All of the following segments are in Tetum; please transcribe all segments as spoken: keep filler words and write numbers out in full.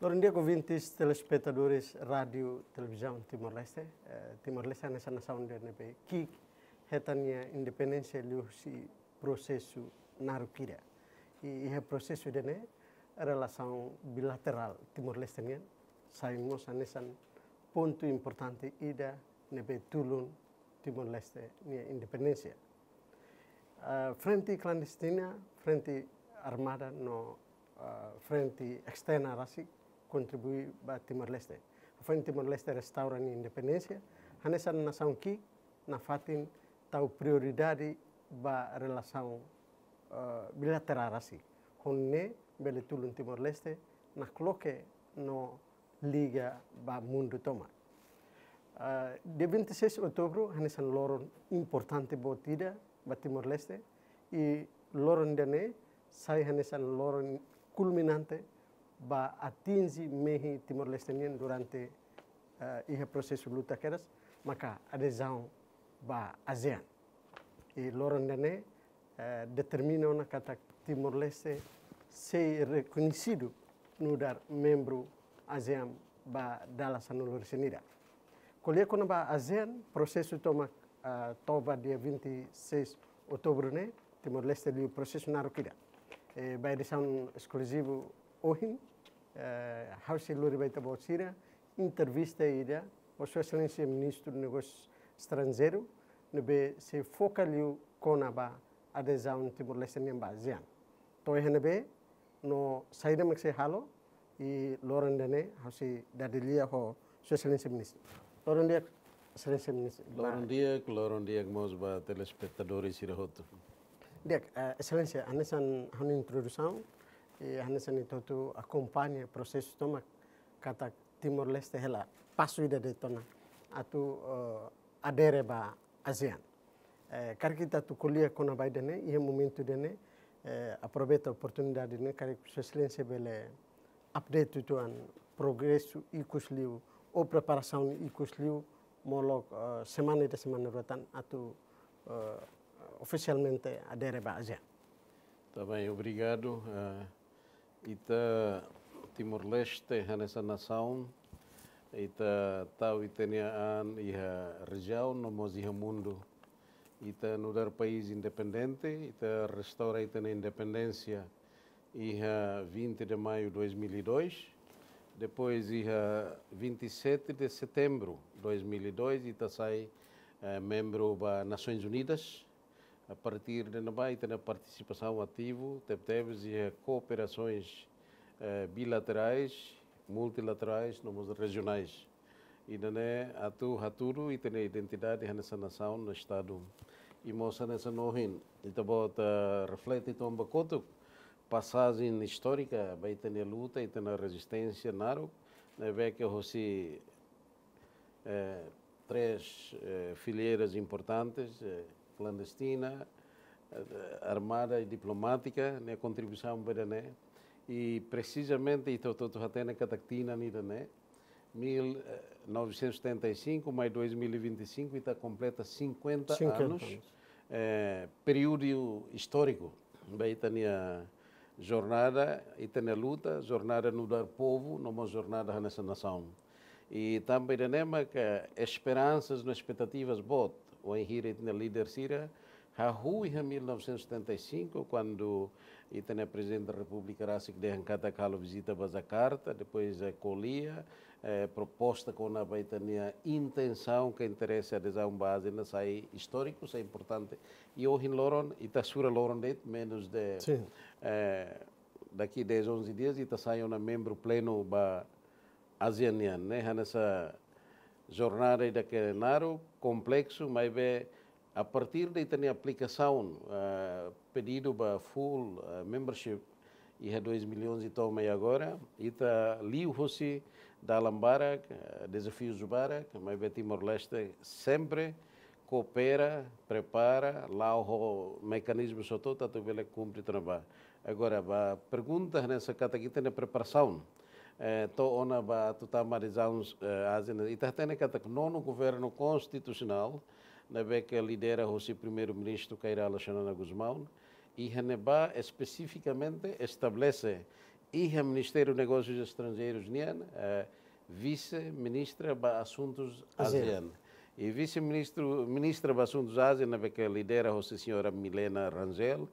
Loron di'ak, ouvintes, telespetadores Rádiu Televizaun Timor-Leste. Eh, Timor-Leste hanesan nasaun ida ne'ebé ki'ik hetan nia independénsia liuhusi prosesu naruk ida. I iha prosesu ida-ne'e, relasaun bilaterál Timor-Leste nian sai mós hanesan pontu importante ida ne'ebé tulun Timor-Leste nia independénsia. Ah, frente klandestina, frente armada no, ah, frente esterna rasik kontribui ba Timor-Leste. Hafoin Timor-Leste restaura nia independénsia, hanesan nasaun ki'ik nafatin tau prioridade ba relasaun, ah, bilaterál rasik. Ho nune'e bele tulun Timor-Leste nakloke no liga ba mundu tomak. Ah, dia vinte e seis Outubru hanesan loron importante boot ida ba Timor-Leste, i loron ida-ne'e sai hanesan loron kulminante ba atinje mehi Timor-Leste nian durante, ah, iha prosesu luta kedas, maka adezaun ba ASEAN. I loron ida-ne'e, eh, determina ona katak Timor-Leste sei rekoñesidu nu'udar membru ASEAN ba dala sanulu-resin-ida. Ko'alia kona-ba ASEAN, prosesu tomak, ah, to'o ba dia vinte e seis Outubru ne'e, Timor-Leste liu prosesu naruk ida. Eh, ba edisaun eskluzivu ohin, eh, ha'u sei lori ba ita-boot sira entrevista ida ho Sua Exelénsia Ministru Negósiu Estranjeiru, ne'ebé sei foka liu kona-ba adezaun Timor-Leste nian ba ASEAN. To'o iha ne'ebé no saida mak sei halo, i loron ida-ne'e ha'u sei dada lia ho Sua Exelénsia Ministru. Loron di'ak, Exelénsia Ministru. Loron di'ak, loron di'ak mós ba telespetadores sira hotu. Di'ak, eh, Exelénsia, hanesan ha'u-nia introdusaun, i hanesan ita hotu akompaña prosesu tomak, katak Timor-Leste hela pasu ida de'it ona atu, eh, adere ba ASEAN. Eh, karik ita atu ko'alia kona-ba ida-ne'e, iha momentu ida-ne'e, eh, aproveita oportunidade ne'e, karik Sua Exelénsia bele update uitoan progresu ikus liu, ou preparasaun ikus liu, molok, eh, semana ida semana rua tan atu, eh, ofisialmente adere ba ASEAN. Tá bem, obrigado. Eh, ita Timor-Leste hanesan nasaun, ita tau ita-nia an iha rejiaun no mós iha mundu. Ita nu'udar país independente, ita restaura ita-nia independénsia iha vinte de maio dois mil e dois. Depois, iha vinte e sete de setembro dois mil e dois, ita sai, eh, membru ba Nações Unidas. A partir de ne'ebá, ita-nia partisipasaun ativu tebetebes iha kooperasoens, eh, bilaterais, multilaterais, no mós rejionais. Ida-ne'e atu hatudu ita-nia identidade hanesan nasaun no estadu. I mós hanesan ohin, ita-boot reflete uitoan ba kotuk pasajen istórika ba ita-nia luta, ita-nia rezisténsia naruk, ne'ebé ke hosi, eh, três, eh, fileiras importantes, eh, klandestina, eh, armada i diplomátika, nia kontribuisaun ba ida-ne'e. I presizamente, ita hotu hatene katak tinan ida-ne'e, mil novecentos e setenta e cinco mais dois mil e vinte e cinco, ita kompleta cinquenta anos. Cinquenta anos. Eh, períodu istóriku ba ita-nia jornada, ita-nia luta, jornada nu'udar povu, no mós jornada hanesan nasaun. I tanba ida-ne'e mak esperansa no espetativas boot, wainhira ita-nia líder sira hahú iha mil novecentos e setenta e cinco, kuandu ita-nia Prezidente da Repúblika rasik dehan katak halo vizita ba Jakarta, depois, eh, ko'alia, eh, proposta kona-ba ita-nia intensaun ka interese adezaun ba ASEAN, sai istóriku, sai importante. I ohin loron, ita sura loron de'it, menus de, Sin. eh, daqui dez, onze dias, ita sai ona membru plenu ba ASEAN nian, ne'e? Hanesan jornada ida ke naruk, kompleksu, maibé a partir de ita-nia aplikasaun, eh, pedidu ba full, eh, membership, iha dois mil e onze to'o mai agora, ita liu hosi dalan barak, eh, dezafius barak, maibé Timor-Leste sempre koopera, prepara, la'o ho mekanizmu sira hotu atu bele kumpre tiha ona ba. Agora, ba pergunta hanesan katak ita-nia preparasaun, eh, to'o ona ba atu tama adezaun, eh, ASEAN, ita hatene katak nonu governu konstitusionál, ne'ebé ke lidera hosi Primeiru-Ministru Kay Rala Xanana Gusmão, iha ne'ebá espesifikamente estabelese iha Ministériu Negósius Estranjeirus nian, eh, vise-ministra ba asuntus ASEAN. ASEAN. I vise-ministru, ministra ba asuntus ASEAN ne'ebé ke lidera hosi señora Milena Rangel,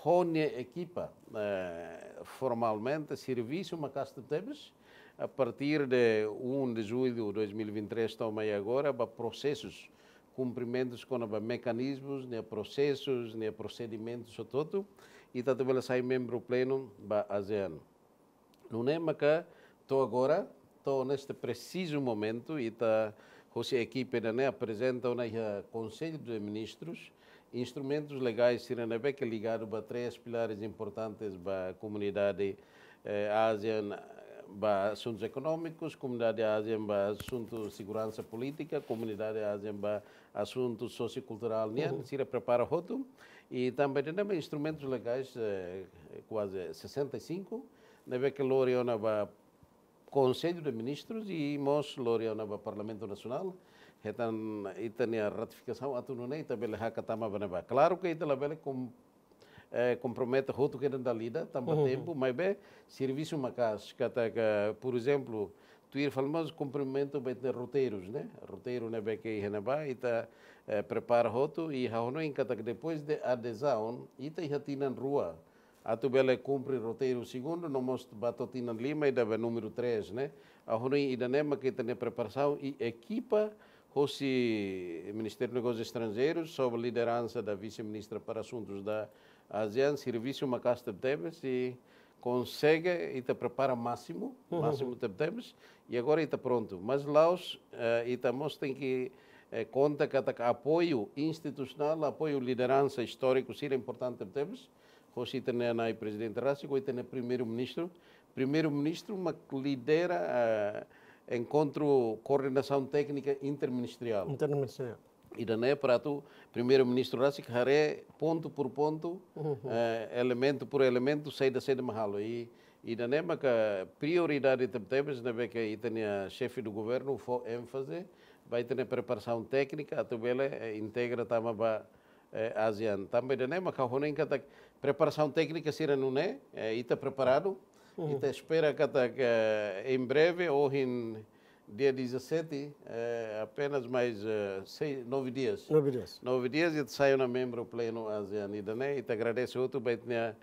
ho nia ekipa, eh, formalmente servisu maka'as tebes, a partir de um de julho de dois mil e vinte e três to'o mai agora, ba prosesus, kumprimentus kona-ba mekanizmus, nia prosesus, nia prosedimentus hotu-hotu, ita atu bele sai membru plenu ba ASEAN. Nune'e maka to'o agora, to'o neste presizu momentu, ita hosi ekipa ida-ne'e aprezenta ona iha Konsellu de Ministrus instrumentus legais sira ne'ebé ke ligadu ba três pilares importantes ba komunidade, eh, ASEAN, ba asuntus ekonómikus, komunidade ASEAN ba asuntu seguransa polítika, komunidade ASEAN ba asuntu sosiokulturál nian, Uhum. sira prepara hotu. I tanba ida-ne'e instrumentus legais, eh, kuaze sessenta e cinco, ne'ebé ke lori ona ba Konsellu de Ministrus i mós lori ona ba Parlamentu Nasionál, hetan ita-nia ratifikasaun atu nune'e ita bele hakat tama ba ne'ebá. Klaru ke ita labele kom-, eh, kompromete hotu kedas dala ida, tanba Uhum. tempu, maibé servisu maka'as, katak, por ezemplu, tuir fali mós kumprimentu ba ita-nia roteirus, ne'e? Roteiru ne'ebé ke iha ne'ebá, ita, eh, prepara hotu, i ha'u hanoin katak depois de adezaun, ita iha tinan rua atu bele kumpre roteiru segundu, no mós ba to'o tinan lima ida ba númeru três, ne'e? Ha'u hanoin ida-ne'e maka ita-nia preparasaun i ekipa hosi Ministériu Negósius Estranjeirus, sob lideransa da Vise-Ministra para Asuntus da ASEAN, servisu maka'as tebetebes i konsege, ita prepara másimu, Uhum. másimu tebetebes, i agora ita prontu. Mas la'ós, eh, ita mós tenke, eh, konta katak apoiu institusionál, apoiu lideransa istóriku, sira importante tebetebes, hosi ita-nia na'i prezidente rasik, ho ita-nia primeiru-ministru. Primeiru-ministru mak lidera, eh, enkontru koordenasaun téknika interministeriál. Interministeriál. Ida-ne'e para atu primeiru-ministru rasik haree pontu por pontu, Uhum. eh, elementu por elementu, saida-saida mak halo. I ida-ne'e maka prioridade tebetebes ne'ebé ke ita-nia xefe do governu fó énfaze ba ita-nia preparasaun téknika atu bele, eh, integra tama ba, eh, ASEAN. Tanba ida-ne'e maka ha'u hanoin katak preparasaun téknika sira nune'e, eh, ita preparadu. Uhum. Ita espera katak, eh, em breve, ohin dia dezassete, eh, apenas mais, eh, seis, nove dias. Nove dias. Nove dias ita sai ona membru plenu ASEAN. Ida-ne'e, ita agradese hotu ba ita-nia,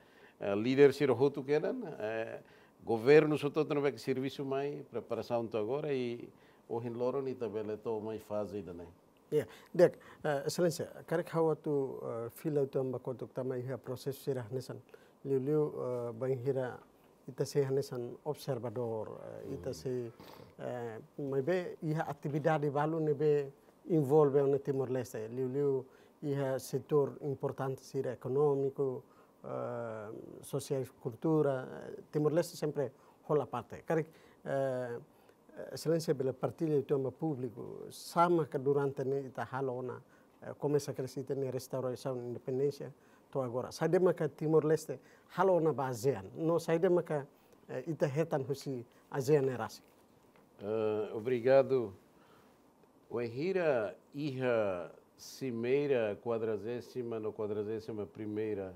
eh, líder sira hotu kedan, eh, governus hotu-hotu ne'ebé ke servisu mai, preparasaun to'o agora i ohin loron ita bele to'o mai faze ida-ne'e. Ya, di'ak, eh, Exelénsia, karik ha'u atu, eh, fila uitoan ba kotuk tanba iha prosesu sira hanesan. Liuliu, eh, bainhira ita sei hanesan observadór, eh, ita Hmm. sei, eh, maibé iha atividade balu ne'ebé envolve ona Timor-Leste. Liuliu iha setór importante sira ekonómiku, eh, sosiál, kultura, eh, Timor-Leste sempre hola parte. Karik, eh, Exelénsia bele partilla uitoan ba públiku, saida maka durante ne'e ita halo ona, eh, komesa kedas ita-nia restaurasaun independénsia to'o agora. Saida maka Timor-Leste halo ona ba ASEAN. No saida maka, eh, ita hetan husi ASEAN ne'e rasik. Eh, obrigadu. Wainhira iha simeira quadragésima no quadragésima primeira,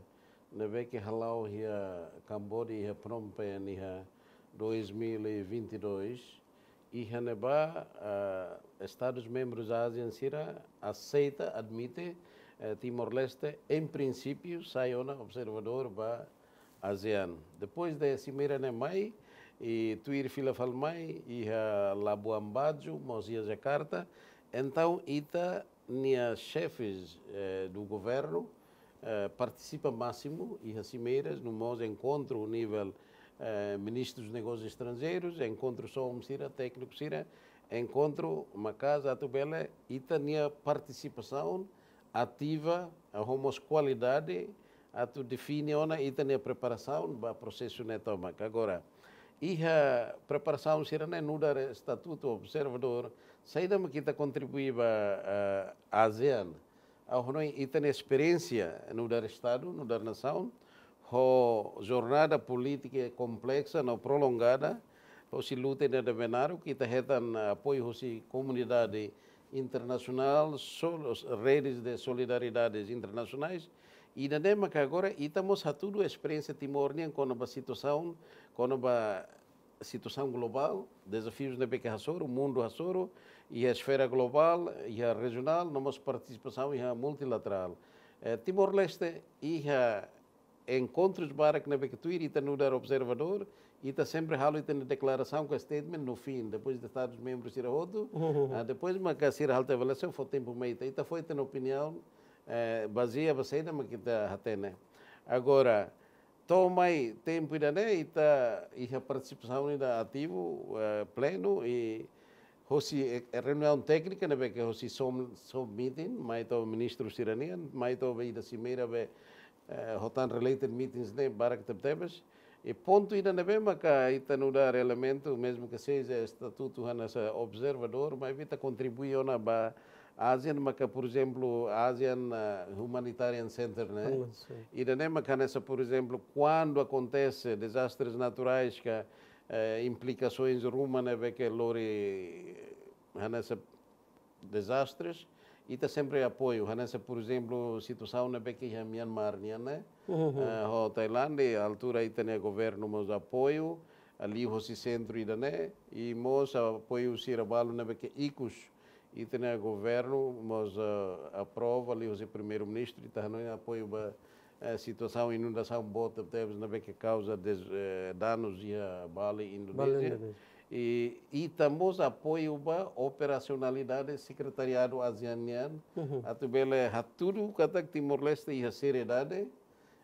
ne'ebé ke hala'o iha Kamboja, iha Phnom Penh, iha dois mil e vinte e dois, iha ne'ebá, ah, Estadus membrus ASEAN sira aseita, admite, eh, Timor-Leste, em princípio, sai ona observadór ba ASEAN. Depois de simeira ne'e mai, i tuir fila fali mai, iha Labuan Bajo, mós iha Jakarta, entaun ita-nia xefes, eh, do governu, eh, partisipa másimu iha simeiras, no mós enkontru nivel, eh, ministrus negósius estranjeirus, enkontru SOM sira, tékniku sira, enkontru maka'as atu bele ita-nia partisipasaun ativa, eh, ho mós kualidade, atu define ona ita-nia preparasaun ba prosesu ne'e tomak. Agora, iha preparasaun sira-ne'e nu'udar estatutu observadór, saida mak ita kontribui ba, eh, ASEAN. Ha'u hanoin ita-nia esperiénsia nu'udar Estadu, nu'udar nasaun, ho jornada polítika kompleksa no prolongada, hosi luta ida-ne'ebé naruk, ita hetan apoiu hosi komunidade internasionál, sol-, redes de solidariedades internacionais, Ida-ne'e maka agora ita mós hatudu esperiénsia Timor nian kona-ba situasaun, kona-ba situasaun globál, dezafius ne'ebé ke hasoru, mundu hasoru, iha esfera globál, iha rejionál, no mós partisipasaun iha multilaterál. Eh, Timor-Leste iha enkontrus barak ne'ebé ke tuir ita nu'udar observadór, ita sempre halo ita-nia deklarasaun ka statement no fin, depois de Estadus membrus sira hotu, ah, depois maka sira halo tiha avaliasaun, fó tempu mai ita, ita fó ita-nia opiniaun, eh, bazeia ba saida maka ita hatene. Agora, to'o mai tempu ida-ne'e ita iha partisipasaun ida ativu, eh, plenu, i hosi, eh, reuniaun téknika ne'ebé ke hosi SOM, SOM meeting, mai to'o ministru sira-nian, mai to'o be ida simeira be, eh, ho tan related meetings ne'e barak tebetebes. I pontu ida ne'ebé maka ita nu'udar elementu, mezmu ke seja estatutu hanesan observadór, maibé ita kontribui ona ba ASEAN, maka, por ezemplu, ASEAN, eh, Humanitarian Center, ne'e? Hum, sim. Ida-ne'e maka hanesan, por ezemplu, kuandu akontese dezastres naturais ka, eh, implikasoens ruma ne'ebé ke lori hanesan dezastres, ita sempre apoiu. Hanesan, por ezemplu, situasaun ne'ebé ke iha Myanmar nian ne'e, eh, ho Tailándia, altura ita-nia governu mós apoiu, liuhosi sentru ida-ne'e, i mós apoiu sira balu ne'ebé ke ikus, ita-nia governu mós, eh, aprova liuhosi primeiru-ministru, ita hanoin apoiu ba, eh, situasaun inundasaun boot tebes ne'ebé ke kauza des-, eh, danus iha Bali, Bali, Indonézia. Indonézia. I ita mós apoiu ba operasionalidade Sekretariadu ASEAN nian, atu bele hatudu katak Timor-Leste iha seriedade,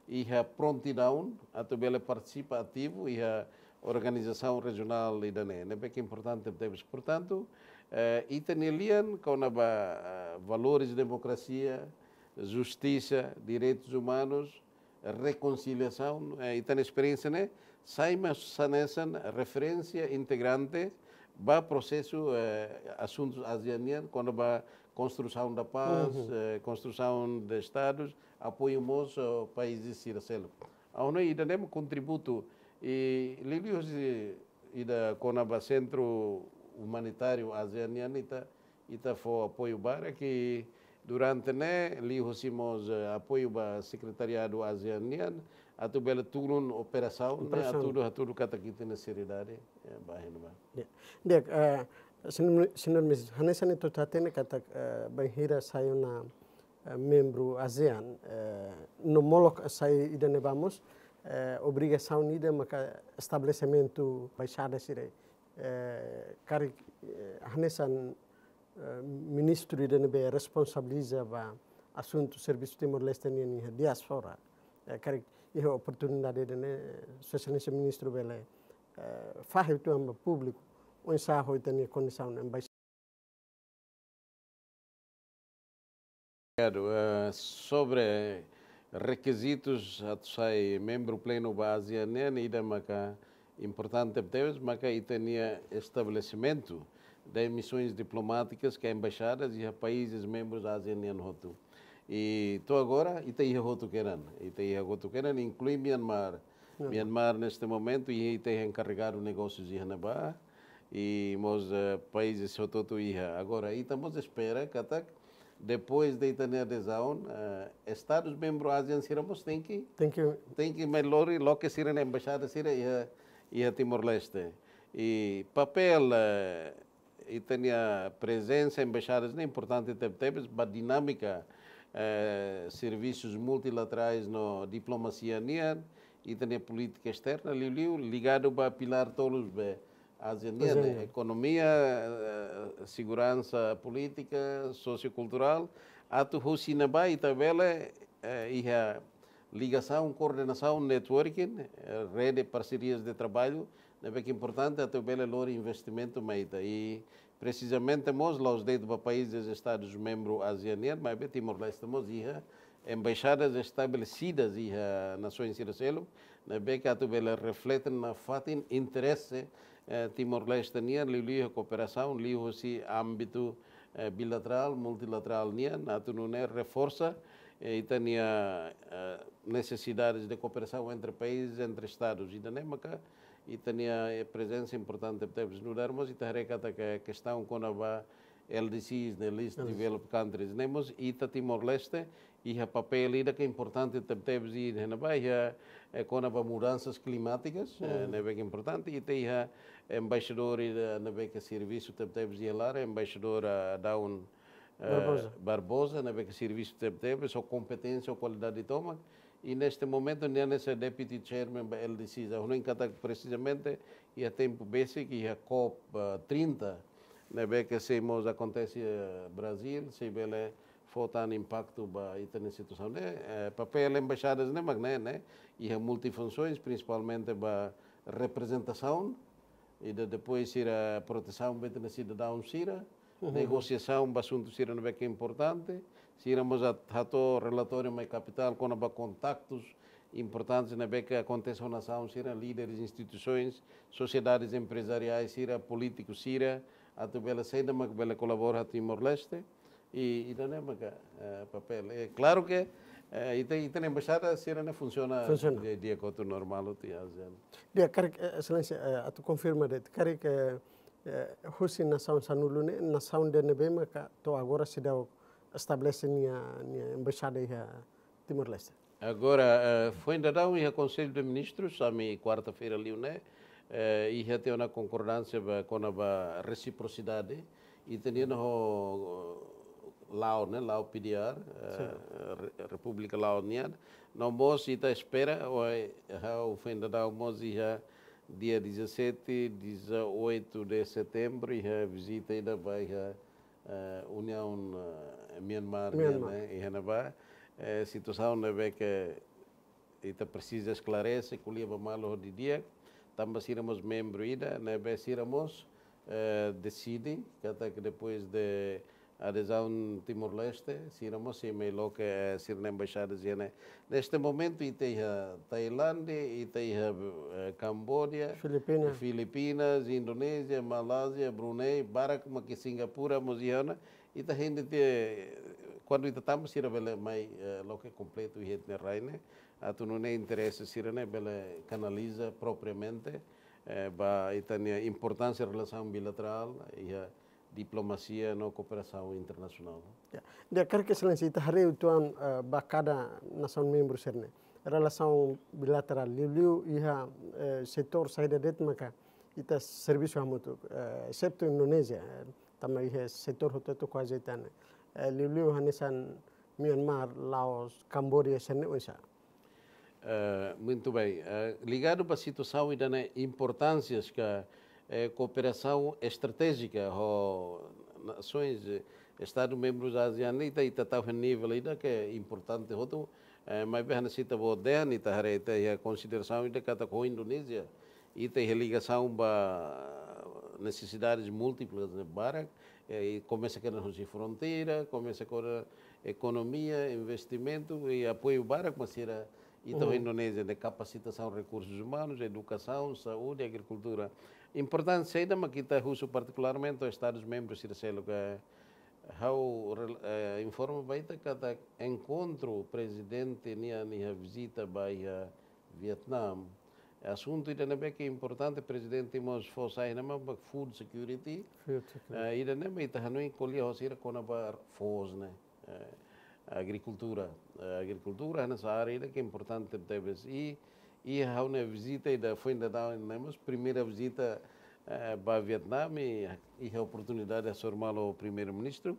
iha prontidaun, atu bele partisipa ativu iha organizasaun rejionál ida-ne'e. Ne'ebé ke importante tebes. Portantu, eh, ita-nia lian kona-ba, eh, valores demokrasia, justisa, direitus umanus, rekonsiliasaun, eh, ita-nia esperiénsia ne'e sai mós hanesan referénsia integrante ba prosesu, eh, asuntus ASEAN nian, kona-ba construção da paz, eh, construção de estados, apoiu mós, eh, países sira seluk. Ha'u hanoin ida-ne'e mak kontributu, i liuliu husi ida kona-ba sentru umanitáriu ASEAN nian ita, ita fó apoiu barak, i durante ne'e liuhosi mós, eh, apoiu ba Sekretariadu ASEAN nian, atu bele tulun operasaun ne'e, operasaun, hatudu, hatudu katak ita-nia seriedade, eh, ba iha ne'ebá. Ya. Di'ak, eh, señór, señór Ministru, hanesan ita hatene katak, eh, bainhira sai ona, eh, membru ASEAN, eh, no molok sai ida-ne'ebá mós, eh, obrigasaun ida maka estabelesimentu embaixada sira, eh, karik, eh, hanesan, eh, ministru ida ne'ebé responsabiliza ba asuntu servisu Timor-Leste nian iha diáspora. Eh, karik iha oportunidade ida-ne'e, Sua Exelénsia Ministru bele, eh, fahe uitoan ba públiku oinsá ho ita-nia kondisaun embaixada. Obrigadu. Eh, sobre rekizitus atu sai membru plenu ba ASEAN nian, ida maka importante tebes, maka ita-nia estabelesimentu de missões diplomáticas ka embaixadas iha países membrus ASEAN nian hotu. I to'o agora, ita iha hotu kedan. Ita iha hotu kedan, inklui Myanmar. Myanmar. Myanmar, neste momento, iha, ita iha enkarregadu negósius iha ne'ebá, i mós, eh, países hotu-hotu iha. Agora, ita mós espera katak, depois de ita-nia adezaun, eh, Estadus membru ASEAN sira mós tenke, tenke, tenke mai lori, loke sira-nia embaixada sira iha, iha Timor-Leste. I papél, eh, ita-nia prezensa embaixadas ne'e importante tebetebes ba dinámika, eh, servisus multilaterais no diplomasia nian, ita-nia polítika esterna, liuliu ligadu ba pilár tolu be ASEAN nian, ASEAN, ne'e, ekonomia, eh, seguransa polítika, sosiokulturál, atu husi ne'ebá ita bele, eh, iha ligasaun, koordenasaun, networking, eh, rede parserias de traballu, ne'ebé ke importante atu bele lori investimentu mai ita. I presizamente mós la'ós de'it ba países Estadus membru ASEAN nian, maibé Timor-Leste mós iha embaixadas estabelesidas iha nasoens sira seluk, ne'ebé ke atu bele reflete nafatin interese, eh, Timor-Leste nian, liuliu iha kooperasaun, liuhosi ámbitu, eh, bilaterál, multilaterál nian, atu nune'e reforsa, eh, ita-nia, eh, nesesidades de kooperasaun entre países, entre Estadus. Ida-ne'e maka ita-nia, eh, prezensa importante tebes. Nu'udar mós ita haree katak kestaun kona-ba L D Cs, ne'e, Least Developed Countries. Ne'e mós ita Timor-Leste, Iha papél ida ke importante tebetebes iha ne'ebá, iha, eh, kona-ba mudansas klimátikas, eh, ne'ebé ke importante, ita iha embaixadór ida ne'ebé ke servisu tebetebes iha laran, embaixadór, ah, Daun, eh, Barbosa. Barbosa, ne'ebé ke servisu tebetebes, ho kompeténsia, ho kualidade tomak. I neste momentu, nia hanesan deputy chairman ba L D Cs. Ha'u hanoin katak presizamente, iha tempu besik, iha COP, ah, trinta, ne'ebé ke sei mós akontese, eh, Brazil, sei bele fó tan impaktu ba ita-nia situasaun ne'e, eh, papél embaixadas ne'e mak ne'e, ne'e, iha multifunsoens, prinsipalmente ba reprezentasaun, i de-, depois sira protesaun ba ita-nia sidadaun sira, negosiasaun ba asuntu sira ne'ebé ke importante, sira mós at-, hato'o relatóriu mai kapitál kona-ba kontaktus importantes ne'ebé ke akontese ho nasaun sira, líderes, instituisoens, sosiedades emprezariais sira, polítikus sira, atu bele saida mak bele kolabora Timor-Leste, i, i ida-ne'e maka, eh, papél. Eh, klaru ke, eh, ita, ita-nia embaixada sira-ne'e funsiona. Funsiona. Di'ak, di'ak, hotu normál hotu iha ASEAN. Di'ak, karik, eh, Exelénsia, eh, atu konfirma de'it, karik, eh, husi nasaun sanulu ne'e, nasaun ida ne'ebé maka to'o agora seidauk estabelese nia, nia embaixada iha Timor-Leste? Agora, eh, foin dadaun iha Konsellu de Ministrus, ami kuarta-feira liu ne'e, eh, iha tiha ona konkordánsia ba, kona-ba resiprosidade, ita-nian ho Laos, ne'e, Laos P D R, eh, Sin. Re-, Repúblika Laos nian. No mós ita espera, ohin, ha'u foin dadaun mós iha dia dezassete, dezoito de setembro, iha vizita ida ba iha, eh, Uniaun, eh, Myanmar nian, Myanmar. Ne'e, iha ne'ebá, eh, situasaun ne'ebé ke ita presiza esklarese, ko'alia ba malu ho didi'ak, tanba sira mós membru ida, ne'ebé sira mós, eh, deside, katak depois de adezaun Timor-Leste, sira mós sei mai loke, eh, sira-nia embaixada iha ne'e. Neste momentu, ita iha Tailándia, ita iha, eh, Kamboja, Filipinas. Filipinas, Indonézia, Malázia, Brunei, barak mak iha Singapura, mós iha ona, ita hende te, kuandu ita tama sira bele mai, eh, loke kompletu iha ita-nia rai ne'e, atu nune'e interese sira-ne'e bele kanaliza propriamente, eh, ba ita-nia importánsia relasaun bilaterál, iha diplomasia no kooperasaun internasionál. Ya. Di'ak, karik Exelénsia ita haree uitoan, eh, ba kada nasaun membru sira-ne'e. Relasaun bilaterál, liuliu iha, eh, setór saida de'it maka ita servisu hamutuk, eh, exetu Indonézia, eh, tanba iha setór hotu-hotu kuaze ita-nia. Eh, liuliu hanesan Myanmar, Laos, Kamboja, sira-ne'e oinsá? Eh, muito bem. Eh, ligadu ba situasaun ida-ne'e, importánsias ka, eh, kooperasaun estratéjika ho nasoens, eh, Estadu membrus ASEAN, ita, ita tau iha nivel ida ke importante hotu, eh, maibé hanesan ita-boot dehan, ita haree ita iha konsiderasaun ida katak ho Indonézia, ita iha ligasaun ba nesesidades múltiplas ne'e barak, eh, i komesa kedas husi fronteira, komesa kedas ekonomia, investimentu i apoiu barak mak sira ita ho Indonézia, de kapasitasaun rekursus umanus, edukasaun, saúde, agrikultura. Importante saida mak ita husu partikularmente ho Estadus membrus sira seluk, eh, ha'u rel-, eh, informa ba ita katak enkontru prezidente nian iha vizita ba iha Vietnam. Asuntu ida ne'ebé ke importante, prezidente mós fó sai iha ne'e mak food security. Food security. Eh, ida ne'e mak ita hanoin ko'alia ho sira kona-ba foos ne'e. Eh, agrikultura. Eh, agrikultura hanesan área ida ke importante tebes. I, i ha'u-nia vizita ida foin dadaun ne'e mós primeira vizita, eh, ba Vietnam i, i iha oportunidade hasoru malu ho Primeiru-Ministru.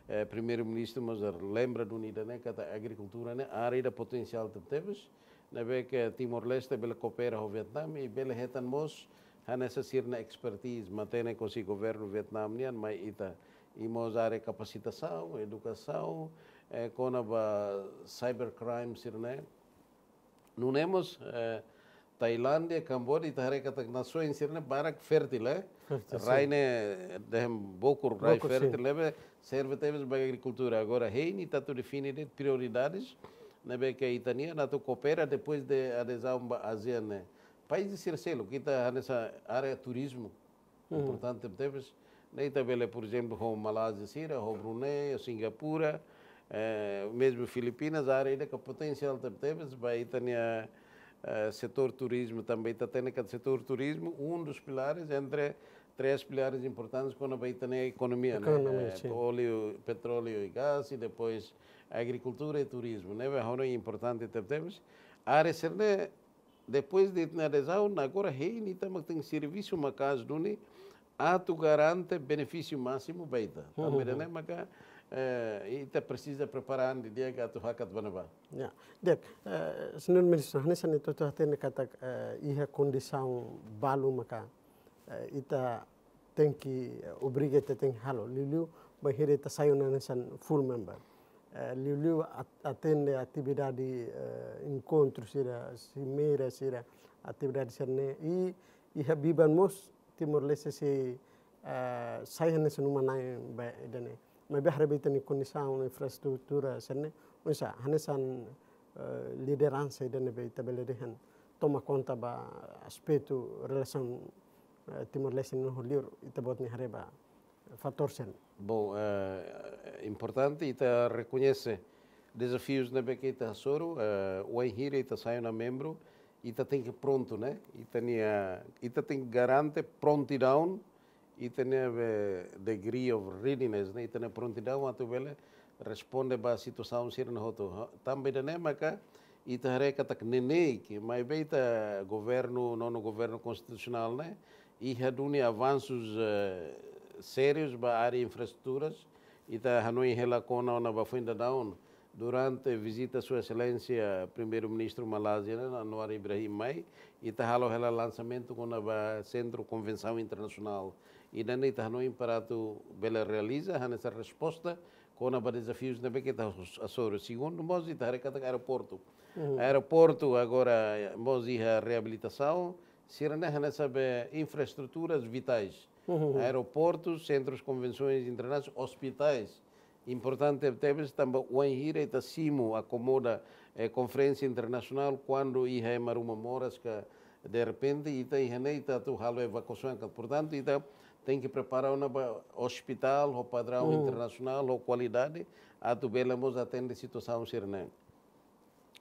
Eh, Primeiru-Ministru mós lembra duni ida-ne'e katak agrikultura ne'e área ida potensiál tebes. Ne'ebé ke Timor-Leste bele koopera ho Vietnam i bele hetan mós hanesan sira-nia expertise, matenek hosi governu Vietnam nian mai ita. I mós área kapasitasaun, edukasaun, eh, kona-ba cybercrime sira-ne'e. Nune'e mós, eh, Tailándia, Kamboja, ita haree katak nasoens sira-ne'e barak fértil, eh? Fértil, sin. Rai ne'e, dehan bokur rai fértil, sin. Bokur, ne'ebé serve tebes ba agrikultura. Agora, hein ita atu define de'it prioridades ne'ebé ke ita-nian atu koopera depois de adezaun ba ASEAN ne'e. País sira seluk, ita hanesan área turizmu. Importante tebes. Ne'e ita bele, por ezemplu, ho Malázia sira, ho Brunei, ho Singapura, eh, mezmu Filipinas, área ida ke potensiál tebes ba ita-nia, eh, setór turizmu, tanba ita hatene katak setór turizmu, um dos pilares entre três pilares importantes kona-ba ita-nia ekonomia, né? Ekonomia, eh, sin. Óleu, petróleu i gás, i depois agrikultura i turizmu, ne'ebé ha'u hanoin importante tebetebes. Área sira-ne'e, depois de ita-nia adezaun, agora hein ita mak tenke servisu maka'as duni atu garante benefísiu másimu ba ita. Tanba ida-ne'e maka, eh, ita presiza prepara an didi'ak atu hakat ba ne'ebá. Ya, di'ak, eh, señór Ministru, hanesan ita hotu hatene katak, eh, iha kondisaun balu maka, eh, ita tenke, eh, obriga ita tenke halo. Liuliu bainhira ita sai ona hanesan full member. Eh, liuliu at-, atende atividade, eh, enkontru sira, simeira sira, atividade sira-ne'e. I, iha biban mós Timor-Leste sei, eh, sai hanesan uma-na'in ba ida-ne'e. Maibé haree ba ita-nia kondisaun infraestrutura sira-ne'e, oinsá, hanesan, eh, lideransa ida-ne'ebé ita bele dehan toma konta ba aspetu relasaun, eh, Timor-Leste no liur, ita-boot nia haree ba fatór sira-ne'e. Bom, eh, importante ita rekoñese dezafius ne'ebé ke ita hasoru, eh, wainhira ita sai ona membru, ita tenke prontu, né? Ita-nia, ita tenke garante prontidaun, ita-nia be degree of readiness, né? Ita-nia prontidaun atu bele responde ba situasaun sira-ne'e hotu. Tanba ida-ne'e maka ita haree katak neineik, maibé ita governu, nonu governu konstitusionál ne'e, iha duni avansus, eh, sérius ba área infraestruturas, ita hanoin hela kona ona ba foin dadaun, durante vizita Sua Exelénsia Primeiru-Ministru Malázia ne'e, Anwar Ibrahim mai, ita halo hela lansamentu kona-ba Sentru Konvensaun Internasionál. Ida-ne'e ita hanoin para atu bele realiza, hanesan resposta kona-ba dezafius ne'ebé ke ita hus-, hasoru. Segundu, mós ita haree katak aeroportu. Aeroportu agora mós iha reabilitasaun, sira-ne'e hanesan be infraestruturas vitais. Aeroportus, sentrus konvensoens internasionais, ospitais. Importante tebes tanba wainhira ita simu akomoda, eh, konferénsia internasionál kuandu iha ema ruma moras ka derrepente ita iha ne'e ita atu halo evakuasaun ka. Portantu, ita tenke prepara ona ba ospitál ho padraun internasionál, ho kualidade, atu bele mós atende situasaun sira-ne'e.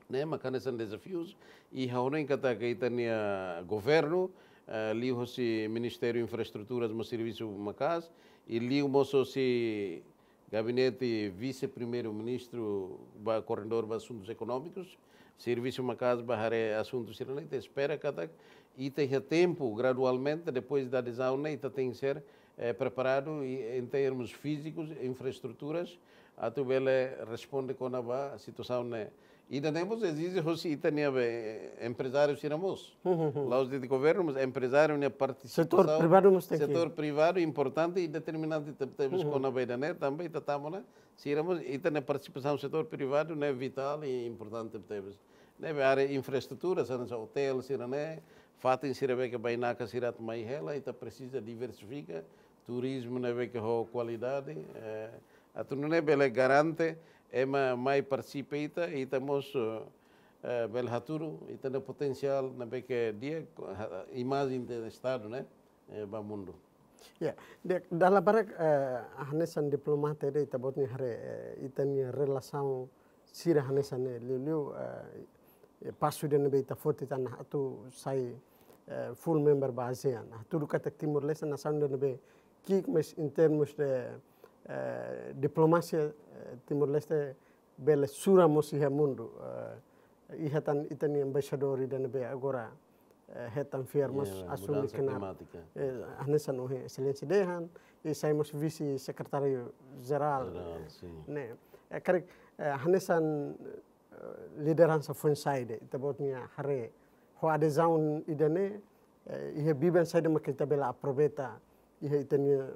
Ne'e maka hanesan dezafius, i ha'u hanoin katak ita-nia governu, eh, liuhosi Ministériu Infraestruturas mós servisu maka'as, i liu mós hosi Gabinete Vise-Primeiru-Ministru ba koordenadór ba asuntus ekonómikus, servisu maka'as ba haree asuntu sira-ne'e, ita espera katak ita iha tempu, gradualmente, depois da adezaun ne'e, ita tenke ser, eh, preparadu i, em termos físicos, infraestruturas, atu bele responde kona-ba situasaun ne'e. Ida-ne'e mós ezije hosi ita-nia be emprezáriu sira mós. La'ós de'it governu, mas emprezáriu nia partisipasaun. Setór privadu mós tenke. Setór privadu importante i determinante te-, tebes kona-ba ida-ne'e, tanba ita tama ona, sira mós, ita-nia partisipasaun setór privadu ne'e vitál i importante tebes. Ne'ebé área infraestrutura, hanesan otél sira-ne'e, fatin sira be ke bainaka sira atu mai hela, ita presiza diversifika turizmu ne'ebé ke ho kualidade, eh, atu nune'e bele garante ema mai partisipa ita, ita mós, eh, bele hatudu ita-nia potensiál ne'ebé ke di'ak, ha, imajen de Estadu, né? Eh, ba mundu. Ya, di'ak, dala barak, eh, hanesan diplomata ida ita-boot nia haree, eh, ita-nia relasaun sira hanesan ne'e, liuliu, eh, eh, pasu ida ne'ebé ita foti tan atu sai, eh, full member ba ASEAN. Hatudu katak Timor-Leste nasaun ida ne'ebé ki'ik, mas em termos de, eh, diplomasia, eh, Timor-Leste bele sura mós iha mundu. Eh, iha tan ita-nia embaixadór ida ne'ebé agora, eh, hetan fiar mós asume mudansa klimátika. Eh, hanesan ohin Exelénsia dehan, i sai mós vise-sekretáriu jerál. Jerál, sin. Ne'e. Eh, karik, eh, hanesan, eh, lideransa foin-sa'e ida, ita-boot nia haree, ho adezaun ida-ne'e, eh, iha biban saida maka ita bele aproveita, iha ita-nia,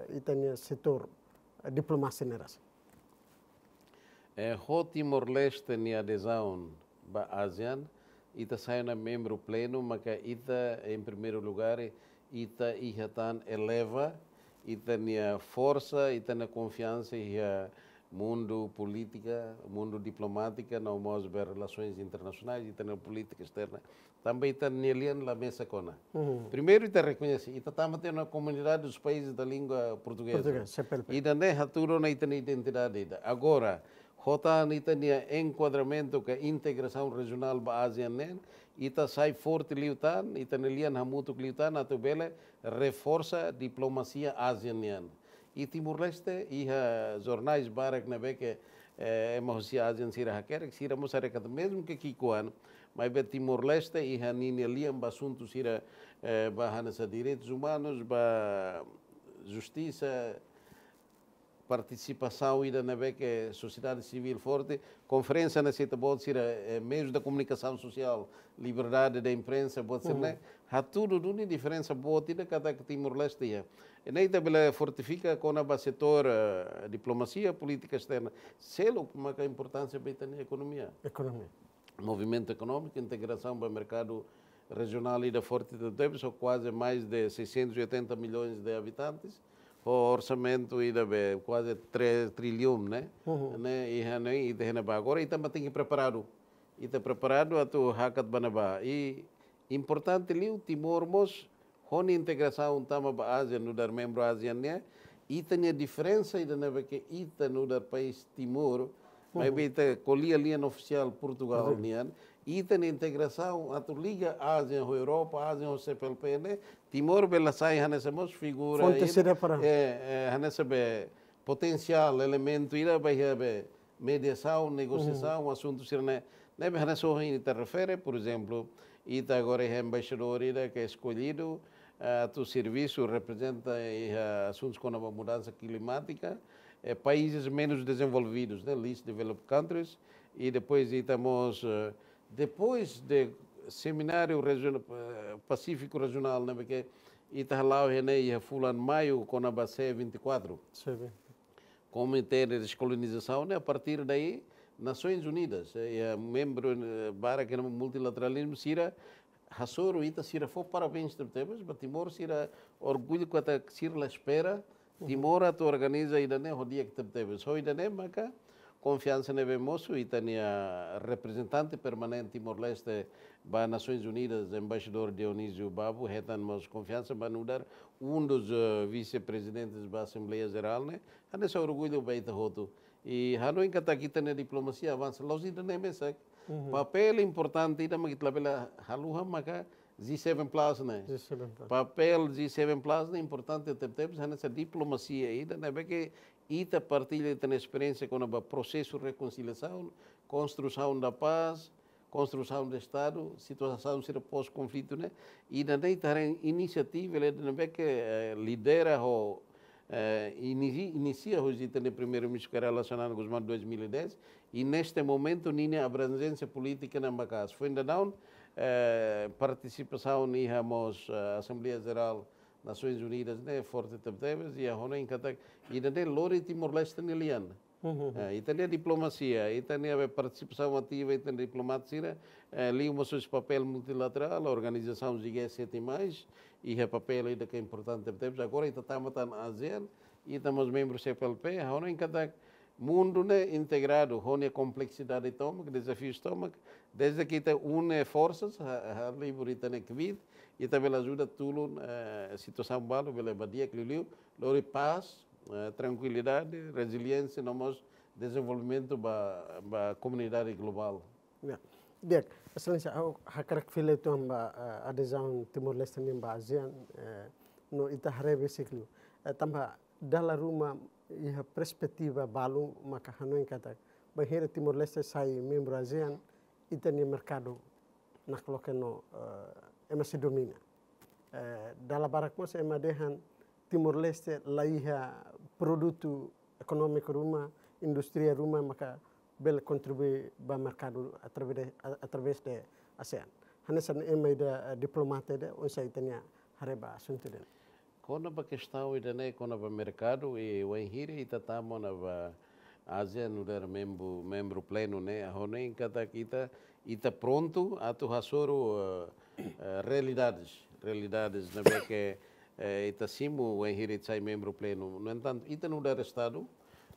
eh, ita-nia setór, eh, diplomasia ne'e rasik. Eh, ho Timor-Leste nia adezaun ba ASEAN, ita sai ona membru plenu, maka ita, em primeiro lugar, ita iha tan eleva ita-nia forsa, ita-nia konfiansa iha mundu polítika, mundu diplomátika, no mós be relasoens internasionais, ita-nia polítika esterna. Tanba ita-nia lian la mesak ona. Primeiru, ita rekoñese, ita tama tiha ona Comunidade dos Países da Língua Portuguesa. Portuguesa, C P L P. Ida-ne'e hatudu ona ita-nia identidade ida. Agora, ho tan ita-nia enkuadramentu ka integrasaun rejionál ba ASEAN ne'e, ita sai forte liután, ita-nia lian hamutuk liután, atu bele reforsa diplomasia ASEAN nian. I Timor-Leste, iha jornais barak ne'ebé ke, eh, ema husi ASEAN sira hakerek, sira mós haree katak mezmu ke ki'ikoan, maibé Timor-Leste iha ninia lian ba asuntu sira, eh, ba hanesan direitus umanus, ba justisa, partisipasaun ida ne'ebé ke sosiedade sivíl forte, konferénsia ne'e ita-boot sira, eh, meius de komunikasaun sosiál, liberdade de imprensa, boot sira-ne'e, hatudu duni diferensa boot ida katak Timor-Leste iha. I ne'e ita bele fortifika kona-ba setór, eh, diplomasia, polítika esterna. Seluk maka importánsia ba ita-nia ekonomia. Ekonomia. Movimentu ekonómiku, integrasaun ba merkadu rejionál ida forte tebes, ho kuaze mais de seiscentos e oitenta milhões de habitantes, ho orsamentu ida be kuaze três trilhões, né? Uhum. Ne'e, iha ne'e, ita iha ne'ebá. Agora, ita mós tenke preparadu. Ita preparadu atu hakat ba ne'ebá. I importante liu, Timor mós, ho nia integrasaun tama ba ASEAN, nu'udar membru ASEAN nian, ita-nia diferensa ida ne'ebé ke ita nu'udar país Timor, maibé ita ko'alia lian ofisiál Portugal nian, ita-nia integrasaun atu liga ASEAN ho Europa, ASEAN ho CPLP ne'e, Timor bele sai hanesan mós figura ida, fonte sira para, eh, eh, hanesan be potensiál elementu ida ba iha be mediasaun, negosiasaun, asuntu sira-ne'e. Ne'ebé hanesan ohin ita refere, por ezemplu, ita agora iha embaixadór ida ke eskollida, eh, atu servisu reprezenta iha asuntus kona-ba mudansa klimátika, eh, países menus dezenvolvidus, né, least developed countries, i depois ita mós, eh, depois de semináriu rejiona-, eh, Pasífiku Rejionál, ne'ebé ke ita hala'o iha ne'e iha fulan Maiu kona-ba C vinte e quatro. Sim. Komité de Deskolonizasaun, ne'e, a partir daí, Nasoins Unidas, eh, i membru, eh, barak iha multilateralizmu sira hasoru ita, sira fó parabéns tebetebes ba Timor, sira orgullu katak sira la espera Timor atu organiza ida-ne'e ho di'ak tebetebes. Ho ida-ne'e maka konfiansa ne'ebé mosu ita-nia reprezentante permanente Timor-Leste ba Nasoins Unidas, embaixadór Dionísio Babo, hetan mós konfiansa ba nu'udar um dos, eh, vice-presidentes ba Asembleia Jerál ne'e, hanesan orgullu ba ita hotu. I hanoin katak ita-nia diplomasia avansa, la'ós ida-ne'e mesak. Uhum. Papél importante ida mak ita labele haluha maka G seven plus ne'e. G seven plus. Papél G seven plus ne'e importante tebetebes, hanesan diplomasia ida ne'ebé ke ita partilla ita-nia esperiénsia kona-ba prosesu rekonsiliasaun, konstrusaun da pás, konstrusaun de Estadu, situasaun sira pós-konflitu ne'e, ida-ne'e ita haree inisiativa ida ne'ebé ke, eh, lidera ho, eh, inisi-, inisia ho ita-nia Primeiru-Ministru Kay Rala Xanana Gusmão dois mil e dez, i neste momentu ninia abranjénsia polítika ne'e maka'as. Foin daudaun, eh, partisipasaun iha mós, eh, Asembleia Jerál Nasoins Unidas ne'e forte tebetebes, i ha'u hanoin katak ida-ne'e lori Timor-Leste nia lian. Uhum. Eh, ita-nia diplomasia, ita-nia be partisipasaun ativa, ita-nia diplomata sira, eh, liu mós husi papél multilaterál, organizasaun G sete mais, iha papél ida ke importante tebetebes. Agora ita tama tan ASEAN, ita mós membru CPLP, ha'u hanoin katak mundu ne'e integradu, ho nia kompleksidade tomak, dezafius tomak, desde ke ita une forsas, ha-, halibur ita-nia kbiit, ita bele ajuda tulun, eh, situasaun balu bele ba di'ak liuliu, lori pás, eh, trankuilidade, reziliénsia, no mós dezenvolvimentu ba, ba komunidade globál. Ya. Di'ak, Exelénsia, ha'u hakarak fila uitoan ba, eh, adezaun Timor-Leste nian ba ASEAN, eh, no ita haree besik liu. Eh, tanba dala ruma iha perspetiva balu maka hanoin katak bainhira Timor-Leste sai membru ASEAN, ita-nia merkadu nakloke no, eh, ema sei domina. Eh, dala barak mós ema dehan Timor-Leste la iha produtu ekonómiku ruma, indústria ruma maka bele kontribui ba merkadu através de, a-, através de ASEAN. Hanesan ema ida, eh, diplomata ida, oinsá ita-nia haree ba asuntu ida-ne'e? Kona-ba kestaun ida-ne'e, kona-ba merkadu, i wainhira ita tama ona ba ASEAN nu'udar membru, membru plenu ne'e, ha'u hanoin katak ita, ita prontu atu hasoru, eh, eh, realidades, realidades ne'ebé ke, eh, ita simu wainhira ita sai membru plenu. No entantu, ita nu'udar Estadu,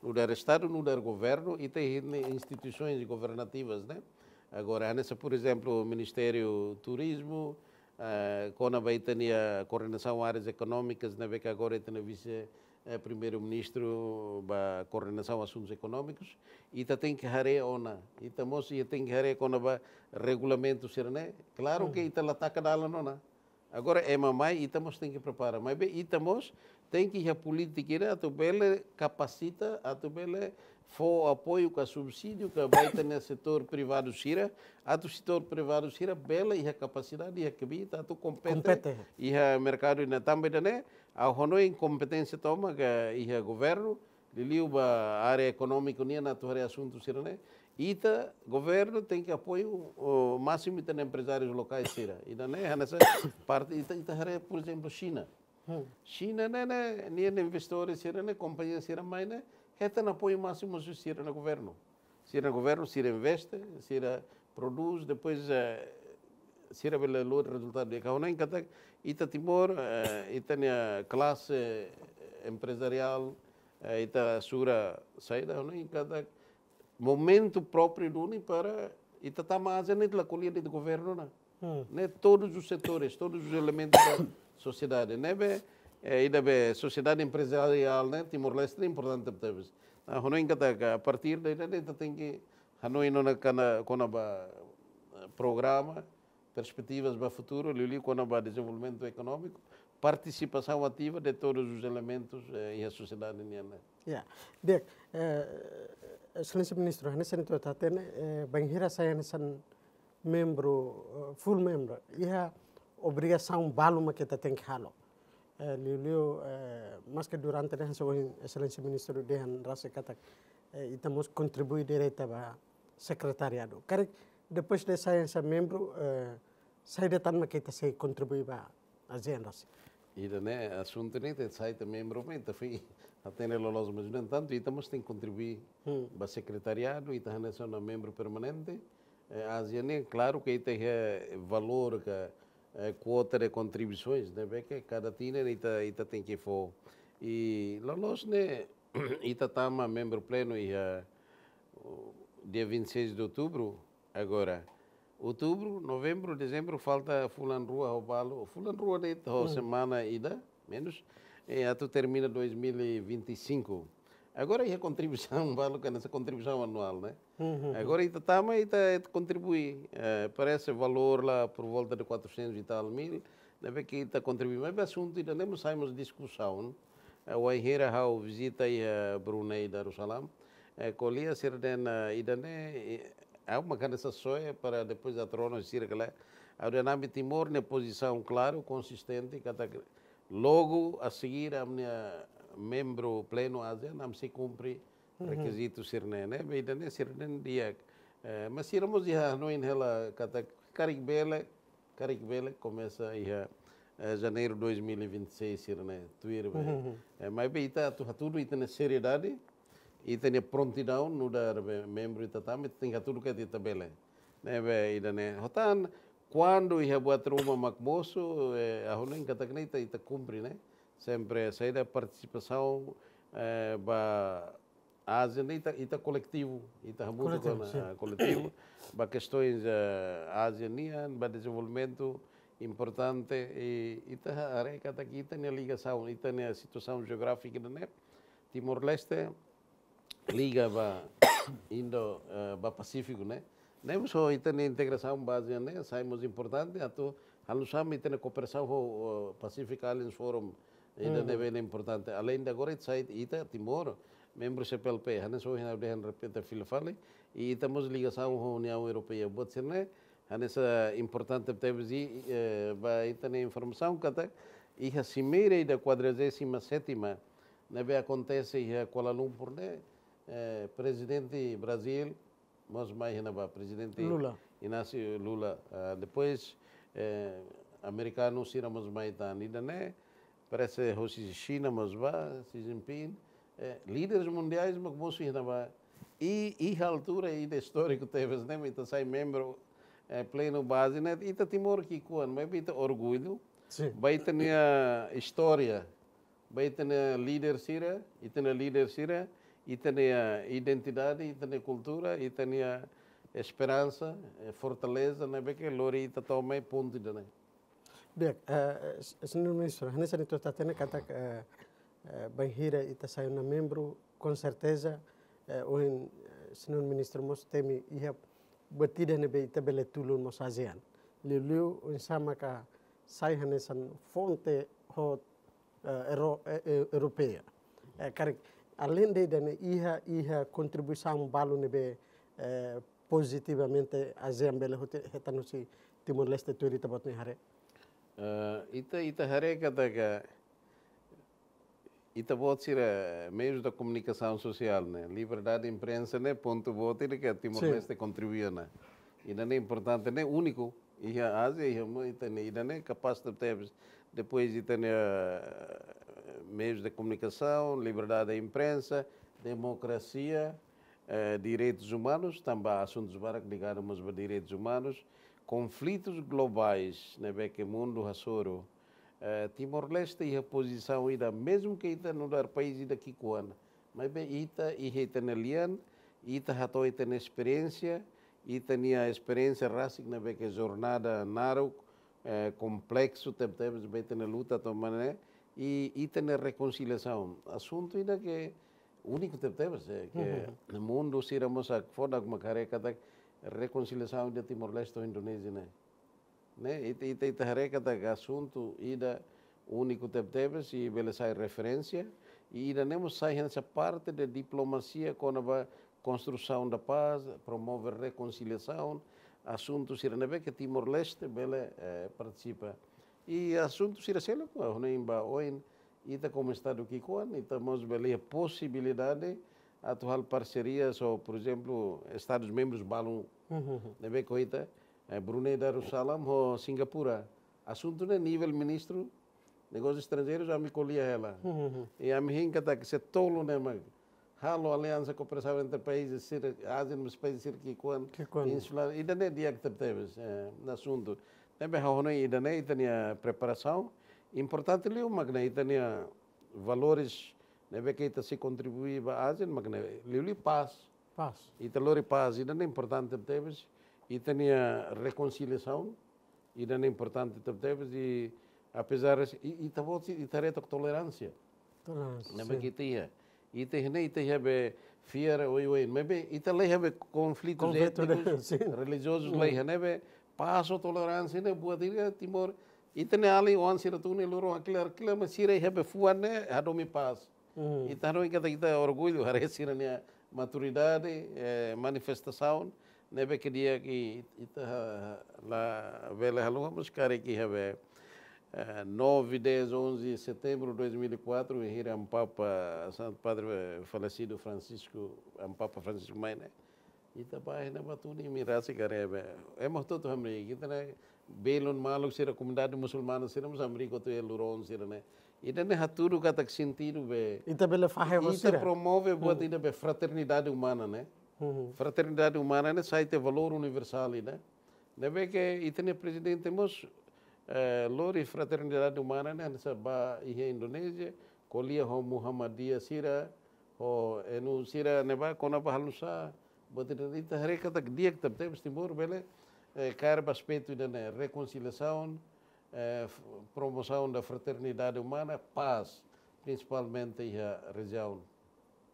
nu'udar Estadu, nu'udar governu, ita iha instituisoins governativas, né? Agora, hanesan, por ezemplu, Ministériu Turizmu, eh, kona-ba ita-nia koordenasaun áreas ekonómikas, ne'ebé ke agora ita-nia vise eh, Primeiru-Ministru ba koordenasaun asuntus ekonómikus, ita tenke haree ona, ita mós ita tenke haree kona-ba regulamentu sira-ne'e. Klaru ke ita la taka dalan ona. Agora ema mai, ita mós tenke prepara. Maibé ita mós tenke iha polítika ida atu bele kapasita, atu bele fó apoiu ka subsídiu ka ba ita-nia setór privadu sira, atu setór privadu sira bele iha kapasidade, iha kbiit atu kompete iha merkadu ida-ne'e. Tanba ida-ne'e, ha'u hanoin kompeténsia tomak iha governu, liuliu ba área ekonómiku nian atu haree asuntu sira-ne'e. Ita, governu tenke apoiu másimu ita-nia emprezárius lokais sira. Ida-ne'e hanesan parte ita, ita haree, por ezemplu, Xina. Xina ne'e, ne'e, ninia investidór sira-ne'e, kompañia sira mai ne'e, hetan apoiu másimu husi sira-nia governu. Sira-nia governu, sira investe, sira prodús, depois, eh, sira bele lori rezultadu. Ha'u hanoin katak ita Timor, eh, ita-nia klase empresariál, eh, ita sura saida, ha'u hanoin katak momentu própriu duni para ita tama ASEAN ne'e la ko'alia de'it governu ona. Ne'e todos os setores, todos os elementos da sosiedade. Ne'ebé, eh, ida be sosiedade empresariál ne'e Timor-Leste importante tebes. Ha'u hanoin katak a partir daí ne'e ita tenke hanoin ona kona-ba, eh, programa, perspetivas ba futuru, liuliu kona-ba dezenvolvimentu ekonómiku, partisipasaun ativa de todos os elementus, eh, iha sosiedade nian ne'e. Ya, di'ak, eh, Exelénsia Ministru, hanesan ita hatene, eh, bainhira sai hanesan membru, eh, full membru, iha obrigasaun balu mak ita tenke halo. Eh, liuliu, eh, maske durante ne'e hanesan ohin Exelénsia Ministru dehan rasik katak, eh, ita mós kontribui direta ba sekretariadu. Karik depois de sai hanesan membru, eh, saida tan mak ita sei kontribui ba ASEAN rasik? Ida-ne'e asuntu ne'e ita sai hanesan membru mak ita foin hatene loloos, mas no entantu ita mós tenke kontribui ba sekretariadu, ita hanesan membru permanente. Eh, ASEAN ne'e klaru ke ita iha valór ka, eh, kuota de kontribuisoens, ne'ebé ke kada tinan ita, ita tenke fó. I loloos ne'e ita tama membru plenu iha, uh, dia vinte e seis de outubro, agora outubru, novembru, dezembru, falta fulan rua ho balu, fulan rua de'it ho semana ida, menus, eh, atu termina dois mil e vinte e cinco. Agora iha kontribuisaun balu, hanesan kontribuisaun anuál, ne'e? Agora ita tama, ita, ita kontribui, eh, parese valór la por volta de quatrocentos e tal mil, ne'ebé ke ita kontribui. Mas be asuntu ida-ne'e mós sai mós diskusaun. Eh, wainhira ha'u vizita iha Brunei Darussalam, eh, ko'alia sira dehan, eh, ida-ne'e, eh, ha'u mak hanesan soe para depois atu rona sira kala. Ha'u dehan ami Timor nia pozisaun klaru, konsistente, katak logu a seguir ami-nia membru plenu ASEAN, ami sei kumpre rekizitu sira-ne'e, ne'ebé ida-ne'e sira dehan di'ak. Eh, mas sira mós iha hanoin hela katak karik bele, karik bele komesa iha, eh, janeiru dois mil e vinte e seis sira-ne'e, tuir be. Eh, maibé ita atu hatudu ita-nia seriedade, ita-nia prontidaun, nu'udar be membru ita tama, ita tenke hatudu katak ita bele. Ne'ebé ida-ne'e. Ho tan, kuandu iha buat ruma mak mosu, eh, ha'u hanoin katak ne'e ita, ita kumpre, ne'e? Sempre saida partisipasaun, eh, ba ASEAN ne'e ita, ita koletivu, ita hamutuk kona, ah, koletivu, ba kestoens, eh, ASEAN nian, ba dezenvolvimentu importante, i ita haree katak ita-nia ligasaun, ita-nia situasaun jeográfika ne'e, Timor-Leste liga ba Indo, eh, ba Pasífiku, ne'e? Ne'e mós ho ita-nia integrasaun ba ASEAN ne'e, sai mós importante, atu halo hanesan ita-nia kooperasaun ho, ho Pacific Islands Forum, ida-ne'e importante. Aleinde agora ita sai, ita Timor, membru C P L P, hanesan ohin ha'u dehan repete fila fali, i ita mós ligasaun ho Uniaun Europeia. Buat sira-ne'e, hanesan importante tebes i, eh, ba ita-nia informasaun katak, iha simeira ida quadragésima sétima, ne'ebé akontese iha Kuala Lumpur ne'e, eh, prezidente Brazíl, mós mai iha ne'ebá, prezidente Lula. Inácio Lula. Ah, depois, eh, amerikanu sira mós mai tan. Ida-ne'e, parese hosi Xina mós bá, Xi Jinping, eh, líderes mundiais mak mosu iha ne'ebá. I, iha altura ida istóriku tebes ne'e, ita sai membru, eh, plenu ba ASEAN ne'e, ita Timor ki'ikoan, maibé ita orgullu, ba ita-nia istória, ba ita-nia líder sira, ita-nia líder sira, ita-nia identidade, ita-nia kultura, ita-nia esperansa, eh, fortaleza, ne'ebé ke lori ita to'o mai pontu ida-ne'e. Di'ak, eh, s-, señór Ministru, hanesan ita hatene katak, eh, Eh, bainhira ita sai ona membru, com certeza, eh, ohin, eh, señór ministru mós temi iha buat ida ne'ebé ita bele tulun mós ASEAN. Liuliu oinsá maka sai hanesan fonte ho, eh, Euro-, eh, eh, europeia. Eh, karik, aleinde ida-ne'e iha, iha kontribuisaun balu ne'ebé, eh, pozitivamente ASEAN bele hute-, hetan husi Timor-Leste tuir ita-boot nia haree? Eh, ita, ita haree katak ita-boot sira meius de komunikasaun sosiál ne'e, liberdade de imprensa ne'e, pontu boot ida ke Timor-Leste kontribui ona. Ida-ne'e importante ne'e, úniku iha Ázia, iha mundu ita-nia, ida-ne'e kapás tebes. Depois ita-nia, eh, meius de komunikasaun, liberdade de imprensa, demokrasia, eh, direitus umanus, tanba asuntus barak ligadu mós ba direitus umanus, konflitus globais ne'ebé ke mundu hasoru. Eh, Timor-Leste iha pozisaun ida, mezmu ke ita nu'udar país ida ki'ikoan, maibé ita iha ita-nia lian, ita hato'o ita-nia esperiénsia, ita-nia esperiénsia rasik ne'ebé ke jornada naruk, eh, kompleksu tebetebes, ba ita-nia luta to'o maneira, i ita-nia rekonsiliasaun. Asuntu ida ke úniku tebetebes, eh, ke mundu sira mós hakfodak mak haree katak rekonsiliasaun de Timor-Leste ho Indonézia ne'e. Ne'e, ita, ita, ita haree katak asuntu ida úniku tebetebes i bele sai referénsia, i ida-ne'e mós sai hanesan parte de diplomasia kona-ba construção da paz, promove rekonsiliasaun, asuntu sira ne'ebé ke Timor-Leste bele, eh, partisipa. I asuntu sira seluk, ha'u hanoin ba oin, ita komu Estadu ki'ikoan, ita mós bele iha posibilidade atu halo parseria ho, por ezemplu, Estadus membrus balun ne'ebé ke ita, eh, Brunei Darussalam ho Singapura. Asuntu ne'e nivel ministru negósius estranjeirus, ami ko'alia hela. I ami hein katak se tolu ne'e mak halo aliansa kooperasaun entre países sira, ASEAN mós país sira ki'ikoan, ki'ikoan, insulár, ida-ne'e di'ak tebetebes, eh, asuntu. Ne'ebé ha'u hanoin ida-ne'e ita-nia preparasaun importante liu mak ne'e ita-nia valores ne'ebé ke ita sei kontribui ba ASEAN mak ne'e liuliu pás. Pás. Ita lori pás, ida-ne'e importante tebes, ita-nia rekonsiliasaun, ida-ne'e importante tebes, i apezar, i, ita-boot sira, ita haree toleránsia. Toleránsia, ne'ebé ke ita iha. Ita iha ne'e, ita iha be fiar oioin. Maibé ita la iha be konflitus étnikus, relijiozus la iha, ne'ebé pás ho toleránsia ne'e buat ida Timor. Ita-nia alin oan sira tun ne'e loron hakilar, hakilar, mas sira iha be fuan ne'e hadomi pás. Ita hanoin katak ita orgullu haree sira-nia maturidade, eh, manifestasaun, ne'ebé ke di'ak ita ha-, ha-, labele haluha, mas karik iha be, eh, nove, dez, onze de setembro de dois mil e quatro, bainhira Amu Papa, Santu Padre falesidu Francisco, Amu Papa Francisco mai ne'e, ita ba iha ne'ebá tun ne'e imi rasik haree be. Ema hotu-hotu hamriik, ita ne'e belun maluk sira, komunidade musulmana sira mós hamriik hotu iha loron sira ne'e. Ida-ne'e hatudu katak sentidu be. Ita bele fahe ho sira. Ita promove buat ida be fraternidade umana ne'e. Fraternidade umana ne'e sai tiha valór universál ida. Ne'ebé ke ita-nia prezidente mós, eh, lori fraternidade umana ne'e, hanesan ba iha Indonézia, ko'alia ho Muhammadiyah sira, ho N U sira ne'ebá kona-ba halo nu'usá, buat ida-ne'e ita haree katak di'ak tebes Timor bele, eh, kaer ba aspetu ida-ne'e rekonsiliasaun, eh, f-, promosaun da fraternidade umana, pás, prinsipalmente iha rejiaun.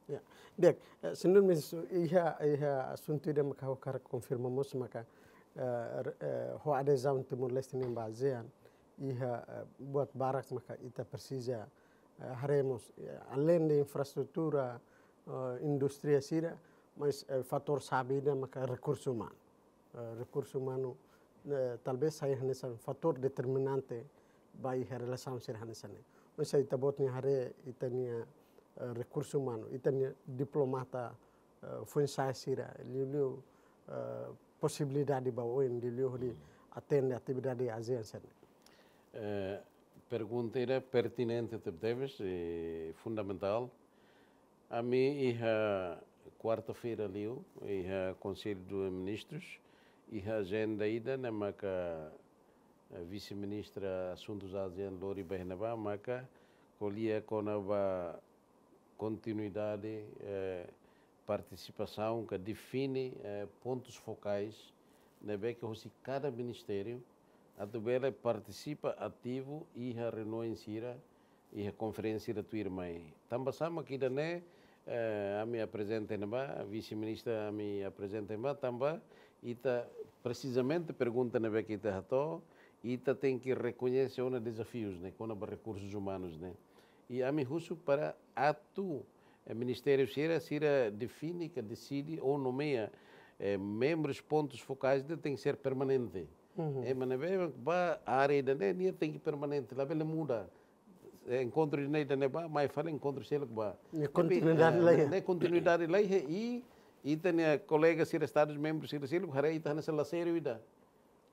Ya, di'ak, eh, señór ministru, iha, iha asuntu ida maka ha'u hakarak konfirma mós maka, eh, re-, eh, ho adezaun Timor-Leste nian ba ASEAN, iha, eh, buat barak maka ita presiza, eh, haree mós, eh, aleinde infraestrutura, eh, indústria sira, mas, eh, fatór xave ida maka rekursu umanu. Eh, rekursu umanu, eh, talvés sai hanesan fatór determinante ba iha relasaun sira hanesan ne'e. Oinsá ita-boot nia haree ita-nia, eh, rekursu umanu, ita-nia diplomata, eh, foin-sa'e sira, liuliu, eh, posibilidade ba oin, liuliu hodi atende atividade ASEAN sira ne'e? Eh, pergunta ida pertinente tebetebes i fundamentál. Ami iha kuarta-feira liu, iha Konsellu de Ministrus, iha ajenda ida ne'e maka, eh, Vise-Ministra Asuntus ASEAN lori ba iha ne'ebá, maka ko'alia kona-ba kontinuidade, eh, partisipasaun ka define, eh, pontus fokais ne'ebé ke hosi kada ministériu atu bele partisipa ativu iha reuniaun sira, iha konferénsia ida tuirmai. Tanba sá mak ida-ne'e, eh, ami aprezenta ne'ebá, vise-ministra ami aprezenta ne'ebá, tanba ita presizamente pergunta ne'ebé ke ita hato'o, ita tenke rekoñese ona dezafius ne'e, kona-ba rekursus umanus ne'e. I ami husu para atu, eh, ministériu sira, sira define ka deside ou nomeia, eh, membrus pontus fokais ne'e tenke ser permanente. Uhum. Ema ne'ebé ba área ida-ne'e, nia tenke permanente, labele muda. Eh, enkontru ida-ne'e, ida-ne'ebá, mai fali enkontru seluk ba. Nia kontinuidade, ne'ebé, eh, laiha. Ne'e kontinuidade laiha, i, i ita-nia kolega sira estadus membrus sira seluk, haree ita hanesan laseru ida.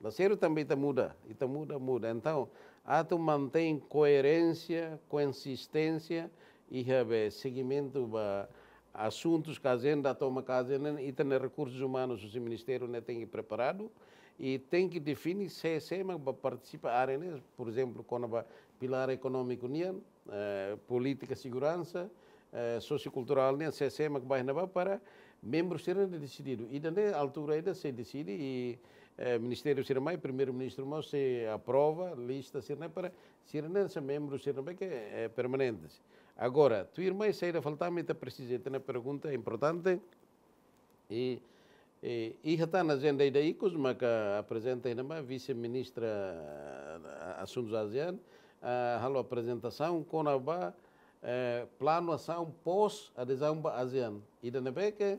Laseru tanba ita muda, ita muda, muda. Entaun, atu mantein koerénsia, konsisténsia, iha be segimentu ba asuntus ka ajenda tomak ajen ne'e, ita-nia rekursus umanus husi ministériu ne'e tenke preparadu, i tenke define sé, sé mak ba partisipa área ne'e, por ezemplu, kona-ba pilár ekonómiku nian, eh, polítika seguransa, eh, sosiokulturál nian, sé, sé mak ba iha ne'ebá para membru sira-ne'e deside. Ida-ne'e altura ida sei deside i, eh, ministériu sira mai, primeiru-ministru mós sei aprova lista sira-ne'e para sira-ne'e sai membru sira-ne'ebé ke, eh, permanentes. Agora, tuirmai saida falta ami ita presiza, ita-nia pergunta importante, i, i, iha tan ajenda ida ikus maka aprezenta iha ne'ebá vise-ministra, ah, asuntus ASEAN, ah, halo aprezentasaun kona-ba, eh, planu asaun pós adezaun ba ASEAN. Ida ne'ebé ke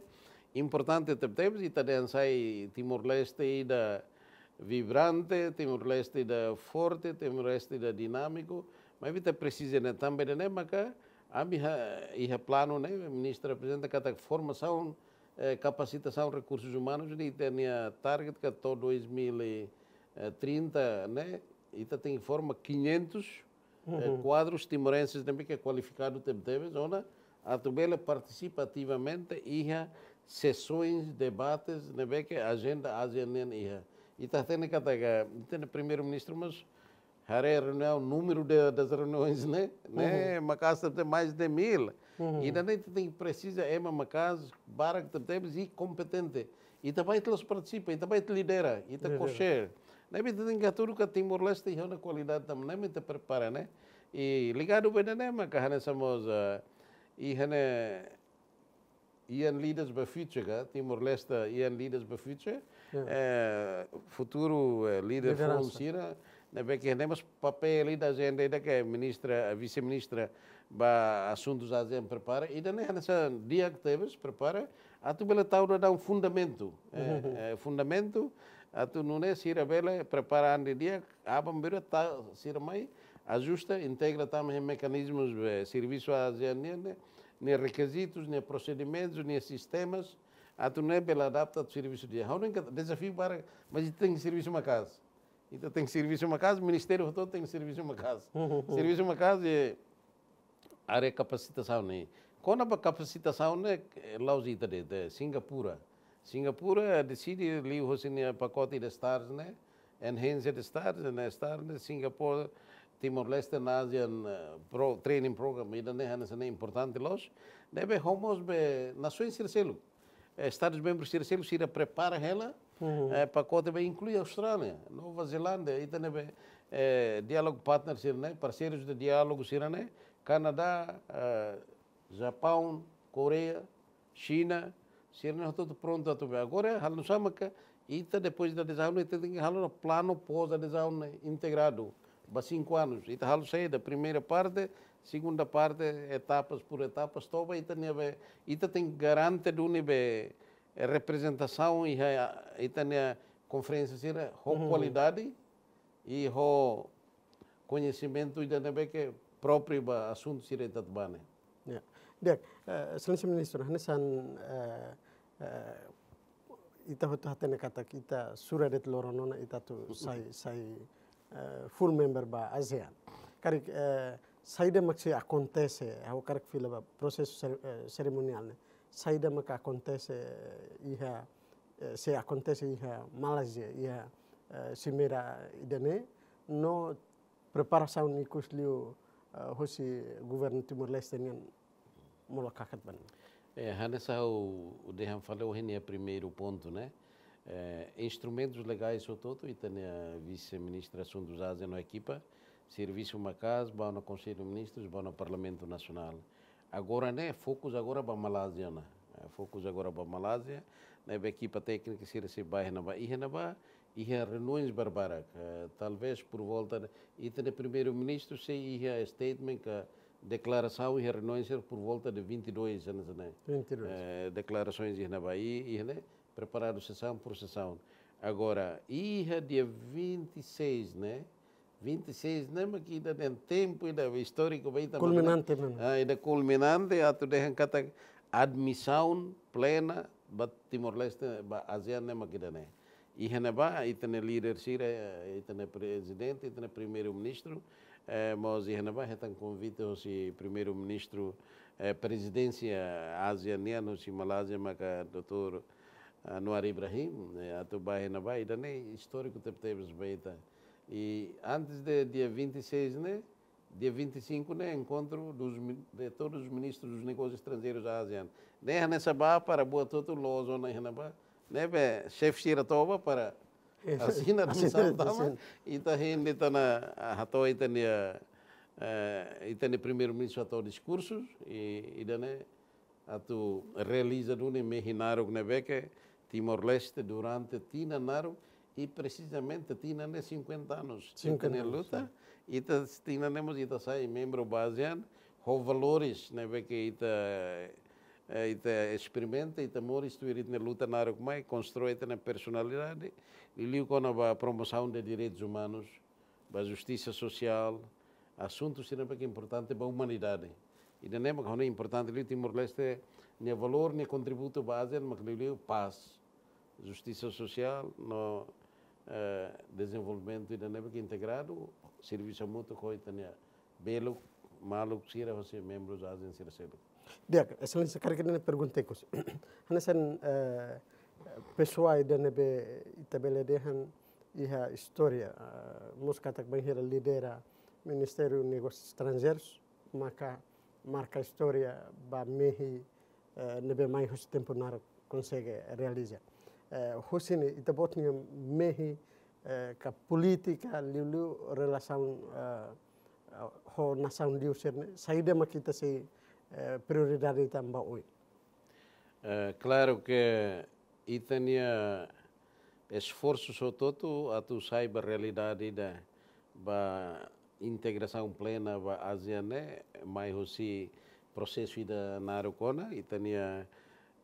importante tebetebes, ita dehan sai Timor-Leste ida vibrante, Timor-Leste ida forte, Timor-Leste ida dinámiku, maibé ita presiza ne'e tanba ida-ne'e maka ami ha-, iha planu ne'e, ministra aprezenta katak formasaun, eh, kapasitasaun rekursus umanus ne'e ita-nia target ka to'o dois mil e trinta ne'e, ita tenke forma quinhentos, eh, uhum, kuadrus timorenses ne'ebé ke kualifikadu tebetebes, ona atu bele partisipa ativamente iha sesoens, debates ne'ebé ke ajenda ASEAN nian iha. Ita hatene katak, ita-nia primeiru-ministru mós haree reuniaun, númeru de, das reuniões, ne'e? Ne'e, uhum, maka'as tebes, mais de mil. Uhum. Ida-ne'e ita tenke presiza ema maka'as, barak tebetebes i kompetente. Ita bá ita la'ós partisipa, ita bá ita lidera, ita, lidera, co-chair. Ne'ebé ita tenke hatudu katak Timor-Leste iha ona kualidade tanba ne'e mak ita prepara, ne'e? I ligadu ba ida-ne'e maka hanesan mós, eh, iha ne'e Young Leaders ba Future ka, Timor-Leste Young Leaders ba Future, ya, eh, futuru, eh, líder, lideransa, foun sira, ne'ebé ke ne'e mós papél ida ajenda ida ke ministra, eh, vise-ministra ba asuntus ASEAN prepara, ida-ne'e hanesan di'ak tebes prepara, atu bele tau daudaun fundamentu, eh, uhum, eh, fundamentu, atu nune'e sira bele prepara an didi'ak, aban-bainrua ita sira mai ajusta, integra tama iha mekanizmus, eh, servisu ASEAN nian, ne'e, nia rekizitus, nia prosedimentus, nia sistemas, atu nune'e bele adapta atu servisu di'ak. Ha'u hanoin katak dezafiu barak, mas ita tenke servisu maka'as. Ita tenke servisu maka'as, ministériu hotu tenke servisu maka'as. Servisu maka'as iha área kapasitasaun ne'e. Kona-ba kapasitasaun ne'e, eh, la'ós ita de'it, eh, Singapura. Singapura deside liuhosi nia pakote ida STARS ne'e, Enhanced STARS, ne'e STARS ne'e Singapore, Timor-Leste ASEAN, eh, pro-, training program, ida-ne'e hanesan ne'e importante loos. Ne'ebé ho mós be nasoens sira seluk, eh, estadus membrus sira seluk, sira prepara hela, uhum, eh, pakote ba inklui Austrália, Nova Zelándia, ita-nia be, eh, diálogu partner sira-ne'e, parseirus de diálogu sira-ne'e, Kanadá, eh, Japaun, Koreia, Xina, sira-ne'e hotu-hotu prontu atu bá. Agora, halo nu'usá maka ita depois da adezaun, ita tenke halo ona planu pós adezaun ne'e integradu ba cinco anos. Ita halo saida, primeira parte, segunda parte, etapas por etapas, to'o ba ita-nia be, ita tenke garante duni be, eh, reprezentasaun iha ita-nia konferénsia sira ho, uhum, kualidade i ho koñesimentu ida ne'ebé ke própriu ba asuntu sira ita atu bá ne'e. Ya. Di'ak, eh, Exelénsia Ministru, hanesan, eh, eh, ita hotu hatene katak ita sura de'it loron ona ita atu sai, sai, eh, full member ba ASEAN. Karik, eh, saida mak sei akontese, ha'u hakarak fila ba prosesu ser-, eh, serimoniál ne'e. Saida mak akontese iha, eh, sei akontese iha Malázia, iha, eh, simeira ida-ne'e, no preparasaun ikus liu, eh, hosi governu Timor-Leste nian molok hakat ba ne'e. Eh, hanesan ha'u dehan fali ohin iha primeiru pontu, ne'e? Eh, instrumentus legais hotu-hotu, ita-nia vise-ministra asuntus ASEAN no ekipa, servisu maka'as ba ona Konsellu Ministrus, ba ona Parlamentu Nasionál. Agora ne'e fokus agora ba Malázia ona. Eh, fokus agora ba Malázia, ne'ebé ekipa téknika sira sei bá iha ne'ebá, iha ne'ebá, iha reuniões barbarak. Eh, talvez por volta de, ita-nia Primeiru-Ministru sei iha statement ka deklarasaun iha reuniões sira por volta de vinte e dois anos, né? Vinte e dois. Eh, deklarasoens iha ne'ebá, i, iha ne'e preparadu sesaun por sesaun. Agora, iha dia vinte e seis, né? Vinte e seis ne'e mak ida-ne'e tempu ida istóriku ba ita mak ne'e. Kulminante mesmo. Ah, ida kulminante atu dehan katak admisaun plena ba Timor-Leste ba ASEAN ne'e mak ida-ne'e. Iha ne'ebá, ita-nia líder sira, ita-nia prezidente, ita-nia primeiru-ministru, eh, mós iha ne'ebá, hetan konvite hosi primeiru-ministru, eh, prezidénsia ASEAN nian, hosi Malázia maka doutór Anwar Ibrahim, eh, atu bá iha ne'ebá, ida-ne'e istóriku tebetebes ba ita. I antes de dia vinte e seis ne'e, dia vinte e cinco ne'e, enkontru dos mi-, de todos os ministros dos negócios estrangeiros da ASEAN. Ne'e hanesan bá para buat hotu loos ona iha ne'ebá. Ne'ebé xefe sira toba para asina, asina, admisaun tama. Asina. Ita hein de'it ona, ah, hato'o ita-nia, eh, ita-nia primeiru-ministru hato'o diskursu, i, ida-ne'e atu realiza duni mehi naruk ne'ebé ke Timor-Leste durante tinan naruk, i presizamente tinan ne'e cinquenta anos. Cinquenta anos, ita-nia luta, sim. Ita tinan ne'e mós ita sai membru ba ASEAN, ho valores ne'ebé ke ita, eh, ita esperimenta, ita moris tuir ita-nia luta naruk mai, konstrui ita-nia personalidade, liuliu kona-ba promosaun de direitus umanus, ba justisa sosiál, asuntu sira ne'ebé ke importante ba umanidade. Ida-ne'e mak hanoin importante liu Timor-Leste nia valór, nia kontributu ba ASEAN mak liuliu pás, justisa sosiál no, eh, dezenvolvimentu ida-ne'ebé ke integradu, servisu hamutuk ho ita-nia belun, maluk sira hosi membrus ASEAN sira seluk. Di'ak, Exelénsia, karik ida-ne'e pergunta ikus. Hanesan, eh, pesoál ida ne'ebé ita bele dehan iha istória, eh, mós katak bainhira lidera Ministériu Negósius Estranjeirus, maka marka istória ba mehi, eh, ne'ebé mai husi tempu naruk konsege realiza. Eh, husi ne'e ita-boot nia mehi, eh, ka polítika liuliu relasaun, eh, ho nasaun liur sira-ne'e, saida mak ita sei, eh, prioridade ita ba oin? Eh, klaru ke ita-nia esforsu hotu-hotu atu sai ba realidade ida ba integrasaun plena ba ASEAN ne'e, mai hosi prosesu ida naruk ona, ita-nia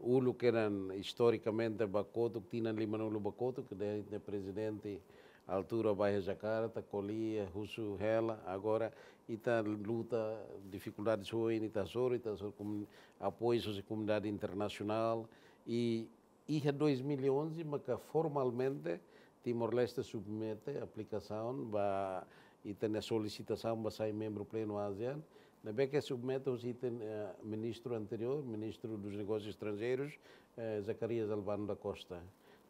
uluk kedan istorikamente ba kotuk, tinan limanulu ba kotuk, ke ita-nia prezidente altura bá iha Jakarta, ko'alia, husu hela, agora ita luta difikuldades oioin, ita hasoru, ita hasoru komu-, apoiu hosi komunidade internasionál, i iha dois mil e onze maka formalmente Timor-Leste submete aplikasaun ba ita-nia solisitasaun ba sai membru plenu ASEAN, ne'ebé ke submete hosi ita-nia, eh, ministru anteriór, Ministru dos Negósius Estranjeirus, eh, Zacarias Albano da Costa.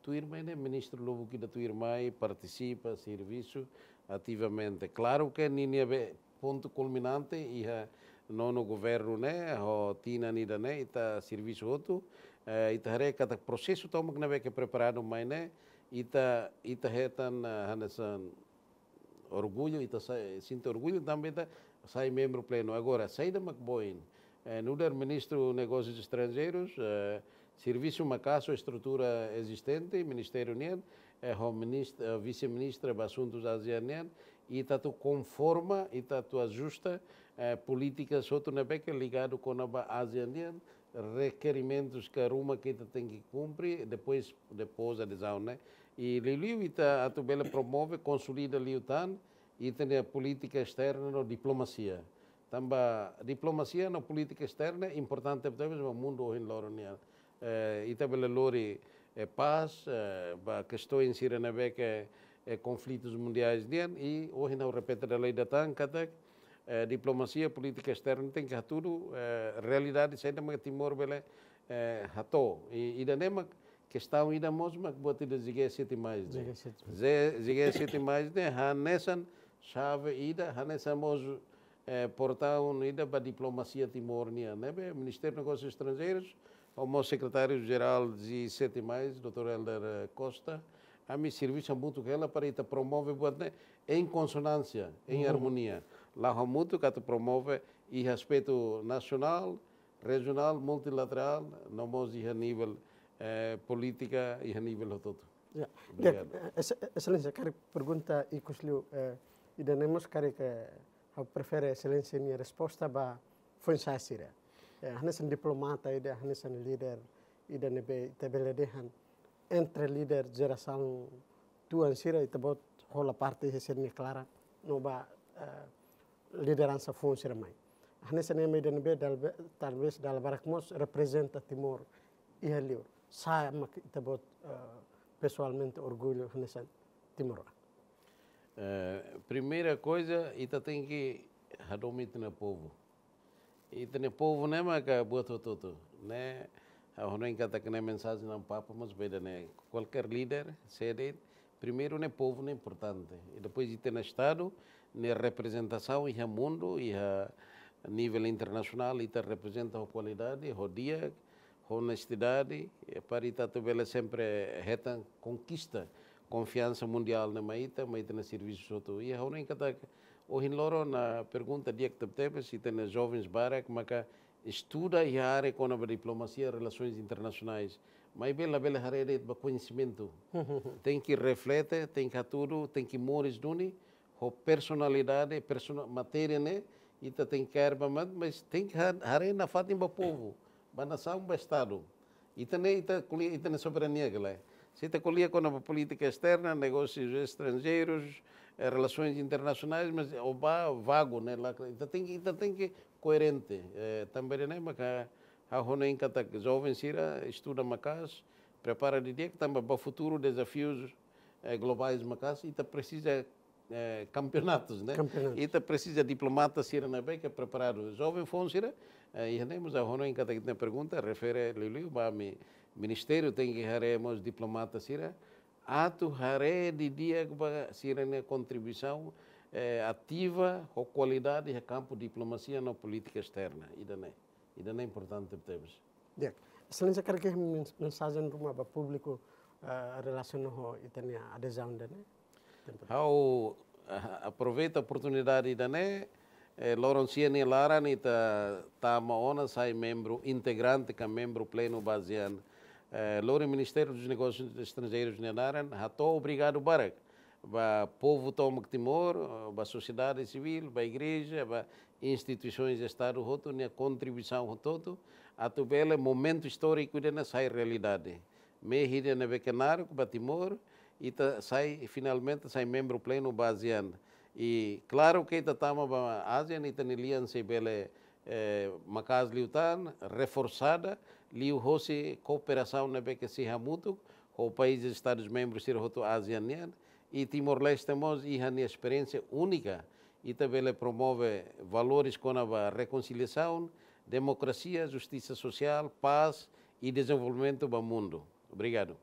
Tuirmai ne'e ministru lubuk ida tuirmai partisipa, servisu ativamente. Klaru ke ninia be pontu kulminante iha nonu governu ne'e, ho tinan ida-ne'e, ita servisu hotu, eh, ita haree katak prosesu tomak ne'ebé ke preparadu mai ne'e, ita, ita hetan, eh, hanesan orgullu, ita sai, sente orgullu tanba ita sai membru plenu. Agora, saida mak ba oin? Eh, nu'udar Ministru Negósius Estranjeirus, eh, servisu maka'as ho estrutura ezistente, ministériu nian, eh, ho minist-, eh, vise-ministra ba asuntus ASEAN nian, ita atu konforma, ita atu ajusta, eh, polítika hotu ne'ebé ke ligadu kona-ba ASEAN nian, rekerimentus ka ruma ke ita tenke kumpre, depois, depois adezaun ne'e. I liuliu ita atu bele promove, konsolida liután ita-nia polítika esterna no diplomasia. Tanba diplomasia no polítika esterna importante tebes ba mundu ohin loron nian. Eh, ita bele lori, eh, pás, eh, ba kestoens sira ne'ebé ke, eh, konflitus mundiais nian, i ohin ha'u repete dala ida tan katak, eh, diplomasia, polítika esterna tenke hatudu, eh, realidade saida mak Timor bele, eh, hato'o. I, ida-ne'e mak kestaun ida mós mak buat ida ZG sete mais ne'e. ZG sete mais. Z-, ZG sete mais ne'e hanesan xave ida, hanesan mós, eh, portaun ida ba diplomasia Timor nian. Ne'ebé Ministériu Negósius Estranjeirus, ho mós Sekretáriu Jerál Z sete mais, doutór Helder, eh, Costa, Ami servisu hamutuk hela para ita promove buat ne'e em consonância, em harmonia. La'o hamutuk atu promove iha aspetu nasionál, rejionál, multilaterál, no mós iha nivel, eh, polítika, iha nivel hotu-hotu. Ya. Obrigadu. Di'ak, eh, Ex-, Exelénsia, karik pergunta ikus liu, eh, ida-ne'e mós karik ha'u prefere Exelénsia nia resposta ba foin-sa'e sira. Eh, hanesan diplomata ida, hanesan líder ida ne'ebé ita bele dehan entre líder jerasaun tuan sira, ita-boot hola parte iha sira-nia klaran no ba, eh, lideransa foun sira mai. Hanesan ema ida ne'ebé dala be-, talvés dala barak mós reprezenta Timor iha liur. Saida mak ita-boot, eh, pesoalmente orgullu hanesan timoroan? Eh, primeira coisa, ita tenke hadomi ita-nia povu. Ita-nia povu ne'e maka buat hotu-hotu, ne'e. Ha'u hanoin katak ne'e mensajen Amu Papa mós bele, ne'e. Kualkér líder, sé de'it, primeiru ne'e povu ne'e importante. I depois ita-nia Estadu, ne'e reprezentasaun iha mundu, iha nivel internasionál, ita reprezenta ho kualidade, ho di'ak, ho onestidade, eh, para ita atu bele sempre hetan konkista konfiansa mundiál ne'e mai ita, mai ita-nia servisu hotu. I ha'u hanoin katak ohin loron, ah, pergunta di'ak tebetebes, ita-nia jovens barak maka estuda iha área kona-ba diplomasia, relações internacionais. Maibé labele haree de'it ba koñesimentu. Tenke reflete, tenke hatudu, tenke moris duni, ho personalidade, persona-, matéria ne'e, ita tenke kaer ba mat, mas tenke ha-, haree nafatin ba povu, ba nasaun, ba Estadu. Ita ne'e, ita ko'alia, ita-nia soberania ka lae. Se ita ko'alia kona-ba polítika esterna, negósius estranjeirus, eh, relações internacionais, mas o ba vagu, ne'e, la, ita tenke, ita tenke koerente. Eh, tanba ne'e maka ha'u hanoin katak joven sira estuda maka'as, prepara didi'ak tanba ba futuru dezafius, eh, globais maka'as, ita presiza, eh, kampeonatus, ne'e? Kampeonatus. Ita presiza diplomata sira ne'ebé ke preparadu. Joven foun sira, eh, iha ne'e mós ha'u hanoin katak ita-nia pergunta refere liuliu ba ami-, ministériu tenke haree mós diplomata sira, atu haree didi'ak ba sira-nia kontribuisaun, eh, ativa ho kualidade iha kampu diplomasia no polítika esterna. Ida-ne'e, ida-ne'e importante tebes. Di'ak. Exelénsia, karik iha mens-, mensajen ruma ba públiku, eh, relasiona ho ita-nia adezaun ida-ne'e? Ha'u, ah, aproveita oportunidade ida-ne'e, eh, loron sia nia laran ita tama ona sai membru integrante ka membru plenu ba ASEAN. Eh, lori Ministériu dos Negósius Estranjeirus nia naran, hato'o obrigadu barak ba povu tomak Timor, ba sosiedade sivíl, ba igreja, ba instituisoens Estadu hotu, nia kontribuisaun hotu-hotu, atu bele momentu istóriku ida-ne'e sai realidade. Mehi ida ne'ebé ke naruk ba Timor, ita sai, finalmente sai membru plenu ba ASEAN. I klaru ke ita tama ba ASEAN, ita-nia lian sei bele, eh, maka'as liután, reforsada, liuhosi kooperasaun ne'ebé ke sei hamutuk ho países Estadus membrus sira hotu ASEAN nian, i Timor-Leste mós iha nia esperiénsia únika, ita bele promove valores kona-ba rekonsiliasaun, demokrasia, justisa sosiál, pás i dezenvolvimentu ba mundu. Obrigadu.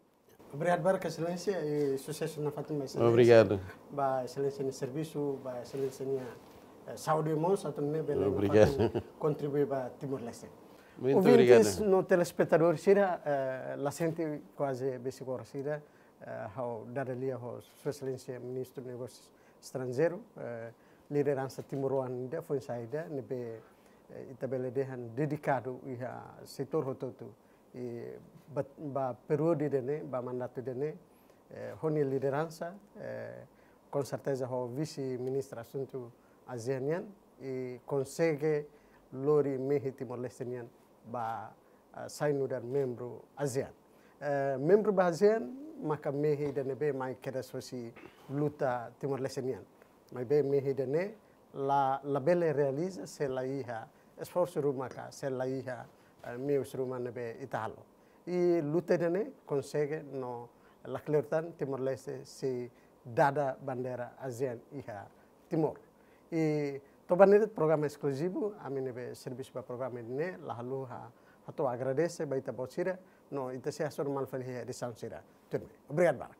Obrigadu barak, Exelénsia, i susesu nafatin ba Exelénsia. Obrigadu. Ba Exelénsia nia servisu, ba Exelénsia nia, eh, saúde mós, atu nune'e bele, obrigadu, nafatin kontribui ba Timor-Leste. Muito obrigado. Ouvintes no telespetadór sira, eh, la sente kuaze besik oras ida, eh, ha'u dada lia ho Sua Exelénsia Ministru Negósius Estranjeiru, eh, lideransa timoroan ida, foin-sa'e ida, ne'ebé, eh, ita bele dehan dedikadu iha setór hotu-hotu. I ba, ba períodu ida-ne'e, ba mandatu ida-ne'e, eh, ho nia lideransa, eh, com certeza ho Vise-Ministru Asuntu ASEAN nian, i konsege lori mehi Timor-Leste nian ba, ah, sai nu'udar membru ASEAN. Eh, membru ba ASEAN maka mehi ida ne'ebé mai kedas hosi luta Timor-Leste nian. Maibé mehi ida-ne'e la, labele realiza se la iha esforsu ruma ka, se la iha, eh, meius ruma ne'ebé ita halo. I luta ida-ne'e konsege no lakleur tan Timor-Leste sei dada bandeira ASEAN iha Timor. I to'o ba ne'e de'it programa eskluzivu, ami ne'ebé servisu ba programa ne'e, la haluha hato'o agradese ba ita-boot sira, no ita sei hasoru malu fali iha edisaun sira tuirmai. Obrigadu barak.